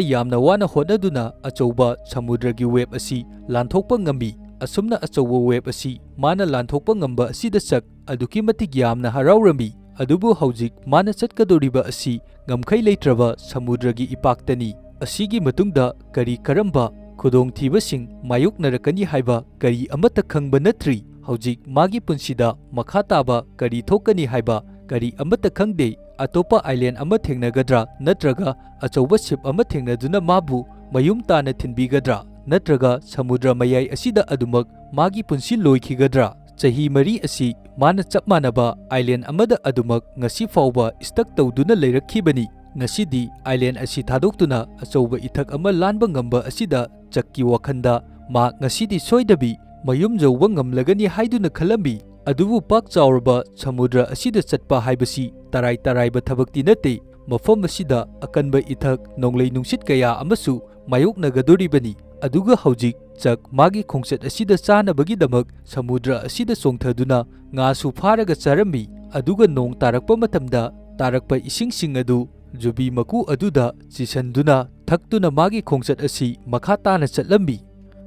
ꯌꯥꯝꯅ ꯋꯥꯅ ꯍꯣꯠꯅꯗꯨꯅ ꯑꯆꯧꯕ ꯁꯃꯨꯗ꯭ꯔꯒꯤ ꯋꯦꯕ ꯑꯁꯤ ꯂꯥꯟꯊꯣꯛꯄ ꯉꯝꯃꯤ꯫ ꯑꯁꯨꯝꯅ ꯑꯆꯧꯕ ꯋꯦꯕ ꯑꯁꯤ ꯃꯥꯅ ꯂꯥꯟꯊꯣꯛꯄ ꯉꯝꯕ ꯑꯁꯤꯗ ꯆꯛ ꯑꯗꯨꯛꯀꯤ ꯃꯇꯤꯛ ꯌꯥꯝꯅ ꯍꯔꯥꯎꯔꯝꯃꯤ꯫ ꯑꯗꯨꯕꯨ ꯍꯧꯖꯤꯛ ꯃꯥꯅ ꯆꯠꯀꯗꯧꯔꯤꯕ ꯑꯁꯤ ꯉꯝꯈꯩ ꯂꯩꯇ꯭ꯔꯕ ꯁꯃꯨꯗ꯭ꯔꯒꯤ ꯏꯄꯥꯛꯇꯅꯤ꯫ ꯑꯁꯤꯒꯤ ꯃꯇꯨꯡꯗ ꯀꯔꯤ ꯀꯔꯝꯕ ꯈꯨꯗꯣꯡꯊꯤꯕꯁꯤꯡ ꯃꯥꯌꯣꯛꯅꯔꯛꯀꯅꯤ ꯍꯥꯏꯕ ꯀꯔꯤ ꯑꯃꯠꯇ ꯈꯪꯕ ꯅꯠꯇ꯭ꯔꯤ꯫ ꯍꯧꯖꯤꯛ ꯃꯥꯒꯤ ꯄꯨꯟꯁꯤꯗ ꯃꯈꯥ ꯇꯥꯕ ꯀꯔꯤ ꯊꯣꯛꯀꯅꯤ ꯍꯥꯏꯕ ꯀꯔꯤ ꯑꯃꯠꯇ ꯈꯪꯗꯦ꯫ ꯑꯇꯣꯞꯄ ꯑꯥꯏꯂꯦꯟ ꯑꯃ ꯊꯦꯡꯅꯒꯗ꯭ꯔꯥ, ꯅꯠꯇ꯭ꯔꯒ ꯑꯆꯧꯕ ꯁꯤꯞ ꯑꯃ ꯊꯦꯡꯅꯗꯨꯅ ꯃꯥꯕꯨ ꯃꯌꯨꯝ ꯇꯥꯅ ꯊꯤꯟꯕꯤꯒꯗ꯭ꯔꯥ, ꯅꯠꯇ꯭ꯔꯒ ꯁꯃꯨꯗ꯭ꯔ ꯃꯌꯥꯏ ꯑꯁꯤꯗ ꯑꯗꯨꯃꯛ ꯃꯥꯒꯤ ꯄꯨꯟꯁꯤ ꯂꯣꯏꯈꯤꯒꯗ꯭ꯔꯥ? ꯆꯍꯤ ꯃꯔꯤ ꯑꯁꯤ ꯃꯥꯅ ꯆꯞ ꯃꯥꯟꯅꯕ ꯑꯥꯏꯂꯦꯟ ꯑꯃꯗ ꯑꯗꯨꯃꯛ ꯉꯁꯤ ꯐꯥꯎꯕ ꯁ꯭ꯇꯛ ꯇꯧꯗꯨꯅ ꯂꯩꯔꯛꯈꯤꯕꯅꯤ꯫ ꯉꯁꯤꯗꯤ ꯑꯥꯏꯂꯦꯟ ꯑꯁꯤ ꯊꯥꯗꯣꯛꯇꯨꯅ ꯑꯆꯧꯕ ꯏꯊꯛ ꯑꯃ ꯂꯥꯟꯕ ꯉꯝꯕ ꯑꯁꯤꯗ ꯆꯛꯀꯤ ꯋꯥꯈꯟꯗ ꯃꯥ ꯉꯁꯤꯗꯤ ꯁꯣꯏꯗꯕꯤ ꯃꯌꯨꯝ ꯌꯧꯕ ꯉꯝꯂꯒꯅꯤ ꯍꯥꯏꯗꯨꯅ ꯈꯜꯂꯝꯃꯤ꯫ ꯑꯗꯨꯕꯨ ꯄꯥꯛ ꯆꯥꯎꯔꯕ ꯁꯃꯨꯗ꯭ꯔ ꯑꯁꯤꯗ ꯆꯠꯄ ꯍꯥꯏꯕꯁꯤ ꯇꯔꯥꯏ ꯇꯔꯥꯏꯕ ꯊꯕꯛꯇꯤ ꯅꯠꯇꯦ꯫ ꯃꯐꯝ ꯑꯁꯤꯗ ꯑꯀꯟꯕ ꯏꯊꯛ, ꯅꯣꯡꯂꯩ ꯅꯨꯡꯁꯤꯠ ꯀꯌꯥ ꯑꯃꯁꯨ ꯃꯥꯌꯣꯛꯅꯒꯗꯧꯔꯤꯕꯅꯤ꯫ ꯑꯗꯨꯒ ꯍꯧꯖꯤꯛ ꯆꯛ ꯃꯥꯒꯤ ꯈꯣꯡꯆꯠ ꯑꯁꯤꯗ ꯆꯥꯅꯕꯒꯤꯗꯃꯛ ꯁꯃꯨꯗ꯭ꯔ ꯑꯁꯤꯗ ꯆꯣꯡꯊꯗꯨꯅ ꯉꯥꯁꯨ ꯐꯥꯔꯒ ꯆꯥꯔꯝꯃꯤ꯫ ꯑꯗꯨꯒ ꯅꯣꯡ ꯇꯥꯔꯛꯄ ꯃꯇꯝꯗ ꯇꯥꯔꯛꯄ ꯏꯁꯤꯡꯁꯤꯡ ꯑꯗꯨ ꯖꯨꯕꯤ ꯃꯀꯨ ꯑꯗꯨꯗ ꯆꯤꯁꯟꯗꯨꯅ ꯊꯛꯇꯨꯅ ꯃꯥꯒꯤ ꯈꯣꯡꯆꯠ ꯑꯁꯤ ꯃꯈꯥ ꯇꯥꯅ ꯆꯠꯂꯝꯃꯤ꯫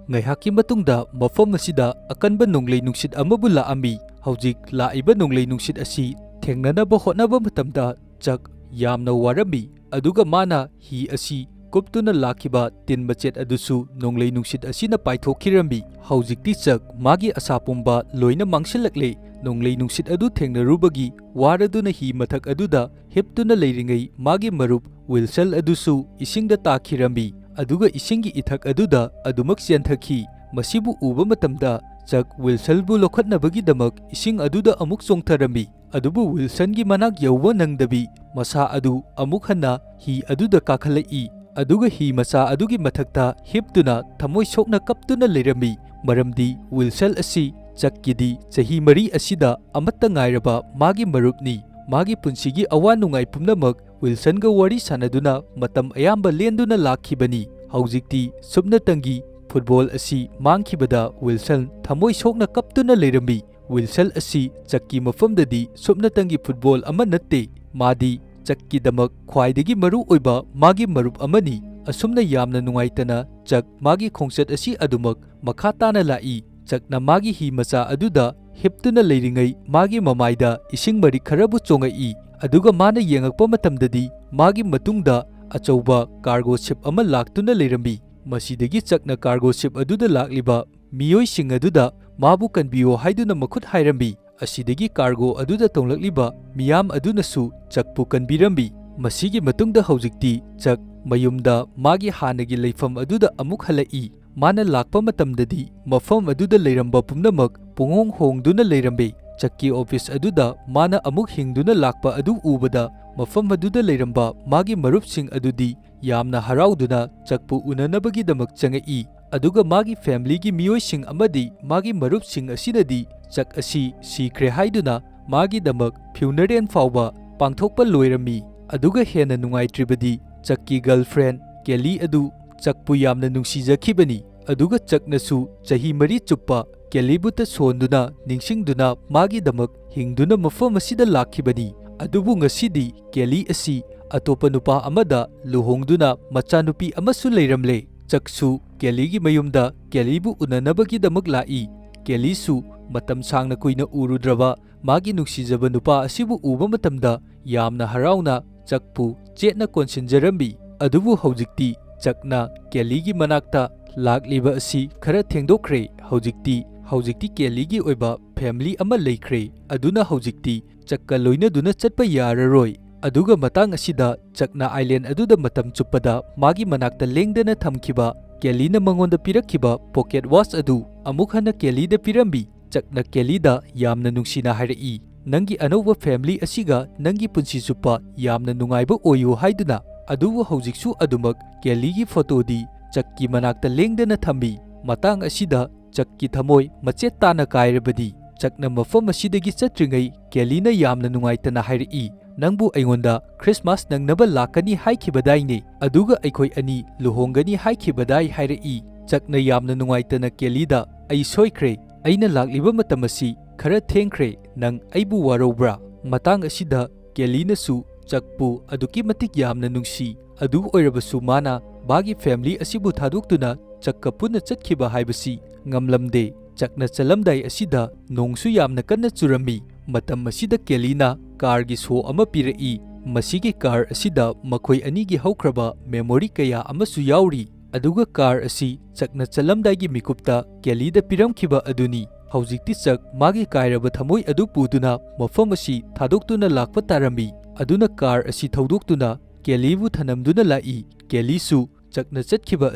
ꯉꯥꯏꯍꯥꯛꯀꯤ ꯃꯇꯨꯡꯗ ꯃꯐꯝ ꯑꯁꯤꯗ ꯑꯀꯟꯕ ꯅꯣꯡꯂꯩ ꯅꯨꯡꯁꯤꯠ ꯑꯃꯕꯨ ꯂꯥꯛꯑꯝꯃꯤ꯫ ꯍꯧꯖꯤꯛ ꯂꯥꯛꯏꯕ ꯅꯣꯡꯂꯩ ꯅꯨꯡꯁꯤꯠ ꯑꯁꯤ ꯊꯦꯡꯅꯅꯕ ꯍꯣꯠꯅꯕ ꯃꯇꯝꯗ ꯆꯛ ꯌꯥꯝꯅ ꯋꯥꯔꯝꯃꯤ, ꯑꯗꯨꯒ ꯃꯥꯅ ꯍꯤ ꯑꯁꯤ ꯀꯨꯞꯇꯨꯅ ꯂꯥꯛꯈꯤꯕ ꯇꯤꯟ ꯃꯆꯦꯠ ꯑꯗꯨꯁꯨ ꯅꯣꯡꯂꯩ ꯅꯨꯡꯁꯤꯠ ꯑꯁꯤꯅ ꯄꯥꯏꯊꯣꯛꯈꯤꯔꯝꯃꯤ꯫ ꯍꯧꯖꯤꯛꯇꯤ ꯆꯛ ꯃꯥꯒꯤ ꯑꯁꯥ ꯄꯨꯝꯕ ꯂꯣꯏꯅ ꯃꯥꯡꯁꯤꯜꯂꯛꯂꯦ꯫ ꯅꯣꯡꯂꯩ ꯅꯨꯡꯁꯤꯠ ꯑꯗꯨ ꯊꯦꯡꯅꯔꯨꯕꯒꯤ ꯋꯥꯔꯗꯨꯅ ꯍꯤ ꯃꯊꯛ ꯑꯗꯨꯗ ꯍꯤꯞꯇꯨꯅ ꯂꯩꯔꯤꯉꯩ ꯃꯥꯒꯤ ꯃꯔꯨꯞ ꯋꯤꯜꯁꯟ ꯑꯗꯨꯁꯨ ꯏꯁꯤꯡꯗ ꯇꯥꯈꯤꯔꯝꯃꯤ, ꯑꯗꯨꯒ ꯏꯁꯤꯡꯒꯤ ꯏꯊꯛ ꯑꯗꯨꯗ ꯑꯗꯨꯃꯛ ꯆꯦꯟꯊꯈꯤ꯫ ꯃꯁꯤꯕꯨ ꯎꯕ ꯃꯇꯝꯗ ꯆꯛ ꯋꯤꯜꯁꯟꯕꯨ ꯂꯧꯈꯠꯅꯕꯒꯤꯗꯃꯛ ꯏꯁꯤꯡ ꯑꯗꯨꯗ ꯑꯃꯨꯛ ꯆꯣꯡꯊꯔꯝꯃꯤ꯫ ꯑꯗꯨꯕꯨ ꯋꯤꯜꯁꯟꯒꯤ ꯃꯅꯥꯛ ꯌꯧꯕ ꯅꯪꯗꯕꯤ ꯃꯁꯥ ꯑꯗꯨ ꯑꯃꯨꯛ ꯍꯟꯅ ꯍꯤ ꯑꯗꯨꯗ ꯀꯥꯈꯠꯂꯛꯏ, ꯑꯗꯨꯒ ꯍꯤ ꯃꯆꯥ ꯑꯗꯨꯒꯤ ꯃꯊꯛꯇ ꯍꯤꯞꯇꯨꯅ ꯊꯃꯣꯏ ꯁꯣꯛꯅ ꯀꯞꯇꯨꯅ ꯂꯩꯔꯝꯃꯤ꯫ ꯃꯔꯝꯗꯤ ꯋꯤꯜꯁꯟ ꯑꯁꯤ ꯆꯛꯀꯤꯗꯤ ꯆꯍꯤ ꯃꯔꯤ ꯑꯁꯤꯗ ꯑꯃꯠꯇ ꯉꯥꯏꯔꯕ ꯃꯥꯒꯤ ꯃꯔꯨꯞꯅꯤ꯫ ꯃꯥꯒꯤ ꯄꯨꯟꯁꯤꯒꯤ ꯑꯋꯥ ꯅꯨꯡꯉꯥꯏ ꯄꯨꯝꯅꯃꯛ ꯋꯤꯜꯁꯟꯒ ꯋꯥꯔꯤ ꯁꯥꯟꯅꯗꯨꯅ ꯃꯇꯝ ꯑꯌꯥꯝꯕ ꯂꯦꯟꯗꯨꯅ ꯂꯥꯛꯈꯤꯕꯅꯤ꯫ ꯍꯧꯖꯤꯛꯇꯤ ꯁꯨꯞꯅꯇꯪꯒꯤ ꯐꯨꯠꯕꯣꯜ ꯑꯁꯤ ꯃꯥꯡꯈꯤꯕꯗ ꯋꯤꯜꯁꯟ ꯊꯃꯣꯏ ꯁꯣꯛꯅ ꯀꯞꯇꯨꯅ ꯂꯩꯔꯝꯃꯤ꯫ ꯋꯤꯜꯁꯟ ꯑꯁꯤ ꯆꯛꯀꯤ ꯃꯐꯝꯗꯗꯤ ꯁꯨꯞꯅꯇꯪꯒꯤ ꯐꯨꯠꯕꯣꯜ ꯑꯃ ꯅꯠꯇꯦ, ꯃꯥꯗꯤ ꯆꯛꯀꯤꯗꯃꯛ ꯈ꯭ꯋꯥꯏꯗꯒꯤ ꯃꯔꯨ ꯑꯣꯏꯕ ꯃꯥꯒꯤ ꯃꯔꯨꯞ ꯑꯃꯅꯤ꯫ ꯑꯁꯨꯝꯅ ꯌꯥꯝꯅ ꯅꯨꯡꯉꯥꯏꯇꯅ ꯆꯛ ꯃꯥꯒꯤ ꯈꯣꯡꯆꯠ ꯑꯁꯤ ꯑꯗꯨꯃꯛ ꯃꯈꯥ ꯇꯥꯅ ꯂꯥꯛꯏ꯫ ꯆꯛꯅ ꯃꯥꯒꯤ ꯍꯤ ꯃꯆꯥ ꯑꯗꯨꯗ ꯍꯤꯞꯇꯨꯅ ꯂꯩꯔꯤꯉꯩ ꯃꯥꯒꯤ ꯃꯃꯥꯏꯗ ꯏꯁꯤꯡ ꯃꯔꯤꯛ ꯈꯔꯕꯨ ꯆꯣꯡꯉꯛꯏ, ꯑꯗꯨꯒ ꯃꯥꯅ ꯌꯦꯡꯉꯛꯄ ꯃꯇꯝꯗꯗꯤ ꯃꯥꯒꯤ ꯃꯇꯨꯡꯗ ꯑꯆꯧꯕ ꯀꯥꯔꯒꯣ ꯁꯤꯞ ꯑꯃ ꯂꯥꯛꯇꯨꯅ ꯂꯩꯔꯝꯃꯤ꯫ ꯃꯁꯤꯗꯒꯤ ꯆꯛꯅ ꯀꯥꯔꯒꯣ ꯁꯤꯞ ꯑꯗꯨꯗ ꯂꯥꯛꯂꯤꯕ ꯃꯤꯑꯣꯏꯁꯤꯡ ꯑꯗꯨꯗ ꯃꯥꯕꯨ ꯀꯟꯕꯤꯌꯣ ꯍꯥꯏꯗꯨꯅ ꯃꯈꯨꯠ ꯍꯥꯏꯔꯝꯃꯤ꯫ ꯑꯁꯤꯗꯒꯤ ꯀꯥꯔꯒꯣ ꯑꯗꯨꯗ ꯇꯣꯡꯂꯛꯂꯤꯕ ꯃꯤꯌꯥꯝ ꯑꯗꯨꯅꯁꯨ ꯆꯛꯄꯨ ꯀꯟꯕꯤꯔꯝꯃꯤ꯫ ꯃꯁꯤꯒꯤ ꯃꯇꯨꯡꯗ ꯍꯧꯖꯤꯛꯇꯤ ꯆꯛ ꯃꯌꯨꯝꯗ ꯃꯥꯒꯤ ꯍꯥꯟꯅꯒꯤ ꯂꯩꯐꯝ ꯑꯗꯨꯗ ꯑꯃꯨꯛ ꯍꯜꯂꯛꯏ꯫ ꯃꯥꯅ ꯂꯥꯛꯄ ꯃꯇꯝꯗꯗꯤ ꯃꯐꯝ ꯑꯗꯨꯗ ꯂꯩꯔꯝꯕ ꯄꯨꯝꯅꯃꯛ ꯄꯨꯡꯍꯣꯡ ꯍꯣꯡꯗꯨꯅ ꯂꯩꯔꯝꯃꯤ꯫ ꯆꯛꯀꯤ ꯑꯣꯐꯤꯁ ꯑꯗꯨꯗ ꯃꯥꯅ ꯑꯃꯨꯛ ꯍꯤꯡꯗꯨꯅ ꯂꯥꯛꯄ ꯑꯗꯨ ꯎꯕꯗ ꯃꯐꯝ ꯑꯗꯨꯗ ꯂꯩꯔꯝꯕ ꯃꯥꯒꯤ ꯃꯔꯨꯞꯁꯤꯡ ꯑꯗꯨꯗꯤ ꯌꯥꯝꯅ ꯍꯔꯥꯎꯗꯨꯅ ꯆꯛꯄꯨ ꯎꯅꯅꯕꯒꯤꯗꯃꯛ ꯆꯪꯉꯛꯏ꯫ ꯑꯗꯨꯒ ꯃꯥꯒꯤ ꯐꯦꯃꯤꯂꯤꯒꯤ ꯃꯤꯑꯣꯏꯁꯤꯡ ꯑꯃꯗꯤ ꯃꯥꯒꯤ ꯃꯔꯨꯞꯁꯤꯡ ꯑꯁꯤꯅꯗꯤ ꯆꯛ ꯑꯁꯤ ꯁꯤꯈ꯭ꯔꯦ ꯍꯥꯏꯗꯨꯅ ꯃꯥꯒꯤꯗꯃꯛ ꯐ꯭ꯌꯨꯅꯔꯦꯜ ꯐꯥꯎꯕ ꯄꯥꯡꯊꯣꯛꯄ ꯂꯣꯏꯔꯝꯃꯤ꯫ ꯑꯗꯨꯒ ꯍꯦꯟꯅ ꯅꯨꯡꯉꯥꯏꯇ꯭ꯔꯤꯕꯗꯤ ꯆꯛꯀꯤ ꯒꯔꯜꯐ꯭ꯔꯦꯟ ꯀꯦꯂꯤ ꯑꯗꯨ ꯆꯛꯄꯨ ꯌꯥꯝꯅ ꯅꯨꯡꯁꯤꯖꯈꯤꯕꯅꯤ꯫ ꯑꯗꯨꯒ ꯆꯛꯅꯁꯨ ꯆꯍꯤ ꯃꯔꯤ ꯆꯨꯞꯄ ꯀꯦꯂꯤꯕꯨꯇ ꯁꯣꯟꯗꯨꯅ ꯅꯤꯡꯁꯤꯡꯗꯨꯅ ꯃꯥꯒꯤꯗꯃꯛ ꯍꯤꯡꯗꯨꯅ ꯃꯐꯝ ꯑꯁꯤꯗ ꯂꯥꯛꯈꯤꯕꯅꯤ꯫ ꯑꯗꯨꯕꯨ ꯉꯁꯤꯗꯤ ꯀꯦꯂꯤ ꯑꯁꯤ ꯑꯇꯣꯞꯄ ꯅꯨꯄꯥ ꯑꯃꯗ ꯂꯨꯍꯣꯡꯗꯨꯅ ꯃꯆꯥꯅꯨꯄꯤ ꯑꯃꯁꯨ ꯂꯩꯔꯝꯂꯦ꯫ ꯆꯛꯁꯨ ꯀꯦꯂꯤꯒꯤ ꯃꯌꯨꯝꯗ ꯀꯦꯂꯤꯕꯨ ꯎꯅꯅꯕꯒꯤꯗꯃꯛ ꯂꯥꯛꯏ꯫ ꯀꯦꯂꯤꯁꯨ ꯃꯇꯝ ꯁꯥꯡꯅ ꯀꯨꯏꯅ ꯎꯔꯨꯗ꯭ꯔꯕ ꯃꯥꯒꯤ ꯅꯨꯡꯁꯤꯖꯕ ꯅꯨꯄꯥ ꯑꯁꯤꯕꯨ ꯎꯕ ꯃꯇꯝꯗ ꯌꯥꯝꯅ ꯍꯔꯥꯎꯅ ꯆꯛꯄꯨ ꯆꯦꯠꯅ ꯀꯣꯟꯁꯤꯟꯖꯔꯝꯃꯤ꯫ ꯑꯗꯨꯕꯨ ꯍꯧꯖꯤꯛꯇꯤ ꯆꯛꯅ ꯀꯦꯂꯤꯒꯤ ꯃꯅꯥꯛꯇ ꯂꯥꯛꯂꯤꯕ ꯑꯁꯤ ꯈꯔ ꯊꯦꯡꯗꯣꯛꯈ꯭ꯔꯦ꯫ ꯍꯧꯖꯤꯛꯇꯤ, ꯍꯧꯖꯤꯛꯇꯤ ꯀꯦꯂꯤꯒꯤ ꯑꯣꯏꯕ ꯐꯦꯃꯤꯂꯤ ꯑꯃ ꯂꯩꯈ꯭ꯔꯦ꯫ ꯑꯗꯨꯅ ꯍꯧꯖꯤꯛꯇꯤ ꯆꯛꯀ ꯂꯣꯏꯅꯗꯨꯅ ꯆꯠꯄ ꯌꯥꯔꯔꯣꯏ꯫ ꯑꯗꯨꯒ ꯃꯇꯥꯡ ꯑꯁꯤꯗ ꯆꯛꯅ ꯑꯥꯏꯂꯦꯟ ꯑꯗꯨꯗ ꯃꯇꯝ ꯆꯨꯞꯄꯗ ꯃꯥꯒꯤ ꯃꯅꯥꯛꯇ ꯂꯦꯡꯗꯅ ꯊꯝꯈꯤꯕ ꯀꯦꯂꯤꯅ ꯃꯉꯣꯟꯗ ꯄꯤꯔꯛꯈꯤꯕ ꯄꯣꯀꯦꯠ ꯋꯥꯆ ꯑꯗꯨ ꯑꯃꯨꯛ ꯍꯟꯅ ꯀꯦꯂꯤꯗ ꯄꯤꯔꯝꯃꯤ꯫ ꯆꯛꯅ ꯀꯦꯂꯤꯗ ꯌꯥꯝꯅ ꯅꯨꯡꯁꯤꯅ ꯍꯥꯏꯔꯛꯏ, "ꯅꯪꯒꯤ ꯑꯅꯧꯕ ꯐꯦꯃꯤꯂꯤ ꯑꯁꯤꯒ ꯅꯪꯒꯤ ꯄꯨꯟꯁꯤ ꯆꯨꯞꯄ ꯌꯥꯝꯅ ꯅꯨꯡꯉꯥꯏꯕ ꯑꯣꯏꯌꯨ" ꯍꯥꯏꯗꯨꯅ꯫ ꯑꯗꯨꯕꯨ ꯍꯧꯖꯤꯛꯁꯨ ꯑꯗꯨꯃꯛ ꯀꯦꯂꯤꯒꯤ ꯐꯣꯇꯣꯗꯤ ꯆꯛꯀꯤ ꯃꯅꯥꯛꯇ ꯂꯦꯡꯗꯅ ꯊꯝꯃꯤ꯫ ꯃꯇꯥꯡ ꯑꯁꯤꯗ ꯆꯛꯀꯤ ꯊꯃꯣꯏ ꯃꯆꯦꯠ ꯇꯥꯅ ꯀꯥꯏꯔꯕꯗꯤ꯫ ꯆꯛꯅ ꯃꯐꯝ ꯑꯁꯤꯗꯒꯤ ꯆꯠꯇ꯭ꯔꯤꯉꯩ ꯀꯦꯂꯤꯅ ꯌꯥꯝꯅ ꯅꯨꯡꯉꯥꯏꯇꯅ ꯍꯥꯏꯔꯛꯏ, "ꯅꯪꯕꯨ ꯑꯩꯉꯣꯟꯗ ꯈ꯭ꯔꯤꯁꯃꯥꯁ ꯅꯪꯅꯕ ꯂꯥꯛꯀꯅꯤ ꯍꯥꯏꯈꯤꯕꯗꯥꯏꯅꯦ? ꯑꯗꯨꯒ ꯑꯩꯈꯣꯏ ꯑꯅꯤ ꯂꯨꯍꯣꯡꯒꯅꯤ ꯍꯥꯏꯈꯤꯕꯗꯥꯏ?" ꯍꯥꯏꯔꯛꯏ꯫ ꯆꯛꯅ ꯌꯥꯝꯅ ꯅꯨꯡꯉꯥꯏꯇꯅ ꯀꯦꯂꯤꯗ, "ꯑꯩ ꯁꯣꯏꯈ꯭ꯔꯦ꯫ ꯑꯩꯅ ꯂꯥꯛꯂꯤꯕ ꯃꯇꯝ ꯑꯁꯤ ꯈꯔ ꯊꯦꯡꯈ꯭ꯔꯦ꯫ ꯅꯪ ꯑꯩꯕꯨ ꯋꯥꯔꯧꯕ꯭ꯔꯥ?" ꯃꯇꯥꯡ ꯑꯁꯤꯗ ꯀꯦꯂꯤꯅꯁꯨ ꯆꯛꯄꯨ ꯑꯗꯨꯛꯀꯤ ꯃꯇꯤꯛ ꯌꯥꯝꯅ ꯅꯨꯡꯁꯤ꯫ ꯑꯗꯨ ꯑꯣꯏꯔꯕꯁꯨ ꯃꯥꯅ ꯃꯥꯒꯤ ꯐꯦꯃꯤꯂꯤ ꯑꯁꯤꯕꯨ ꯊꯥꯗꯣꯛꯇꯨꯅ ꯆꯛꯀ ꯄꯨꯟꯅ ꯆꯠꯈꯤꯕ ꯍꯥꯏꯕꯁꯤ ꯉꯝꯂꯝꯗꯦ꯫ ꯆꯛꯅ ꯆꯠꯂꯝꯗꯥꯏ ꯑꯁꯤꯗ ꯅꯣꯡꯁꯨ ꯌꯥꯝꯅ ꯀꯟꯅ ꯆꯨꯔꯝꯃꯤ꯫ ꯃꯇꯝ ꯑꯁꯤꯗ ꯀꯦꯂꯤꯅ ꯀꯥꯔꯒꯤ ꯁꯣ ꯑꯃ ꯄꯤꯔꯛꯏ꯫ ꯃꯁꯤꯒꯤ ꯀꯥꯔ ꯑꯁꯤꯗ ꯃꯈꯣꯏ ꯑꯅꯤꯒꯤ ꯍꯧꯈ꯭ꯔꯕ ꯃꯦꯃꯣꯔꯤ ꯀꯌꯥ ꯑꯃꯁꯨ ꯌꯥꯎꯔꯤ꯫ ꯑꯗꯨꯒ ꯀꯥꯔ ꯑꯁꯤ ꯆꯛꯅ ꯆꯠꯂꯝꯗꯥꯏꯒꯤ ꯃꯤꯀꯨꯞꯇ ꯀꯦꯂꯤꯗ ꯄꯤꯔꯝꯈꯤꯕ ꯑꯗꯨꯅꯤ꯫ ꯍꯧꯖꯤꯛꯇꯤ ꯆꯛ ꯃꯥꯒꯤ ꯀꯥꯏꯔꯕ ꯊꯃꯣꯏ ꯑꯗꯨ ꯄꯨꯗꯨꯅ ꯃꯐꯝ ꯑꯁꯤ ꯊꯥꯗꯣꯛꯇꯨꯅ ꯂꯥꯛꯄ ꯇꯥꯔꯝꯃꯤ꯫ ꯑꯗꯨꯅ ꯀꯥꯔ ꯑꯁꯤ ꯊꯧꯗꯣꯛꯇꯨꯅ ꯀꯦꯂꯤꯕꯨ ꯊꯅꯝꯗꯨꯅ ꯂꯥꯛꯏ꯫ ꯀꯦꯂꯤꯁꯨ ꯆꯛꯅ ꯆꯠꯈꯤꯕ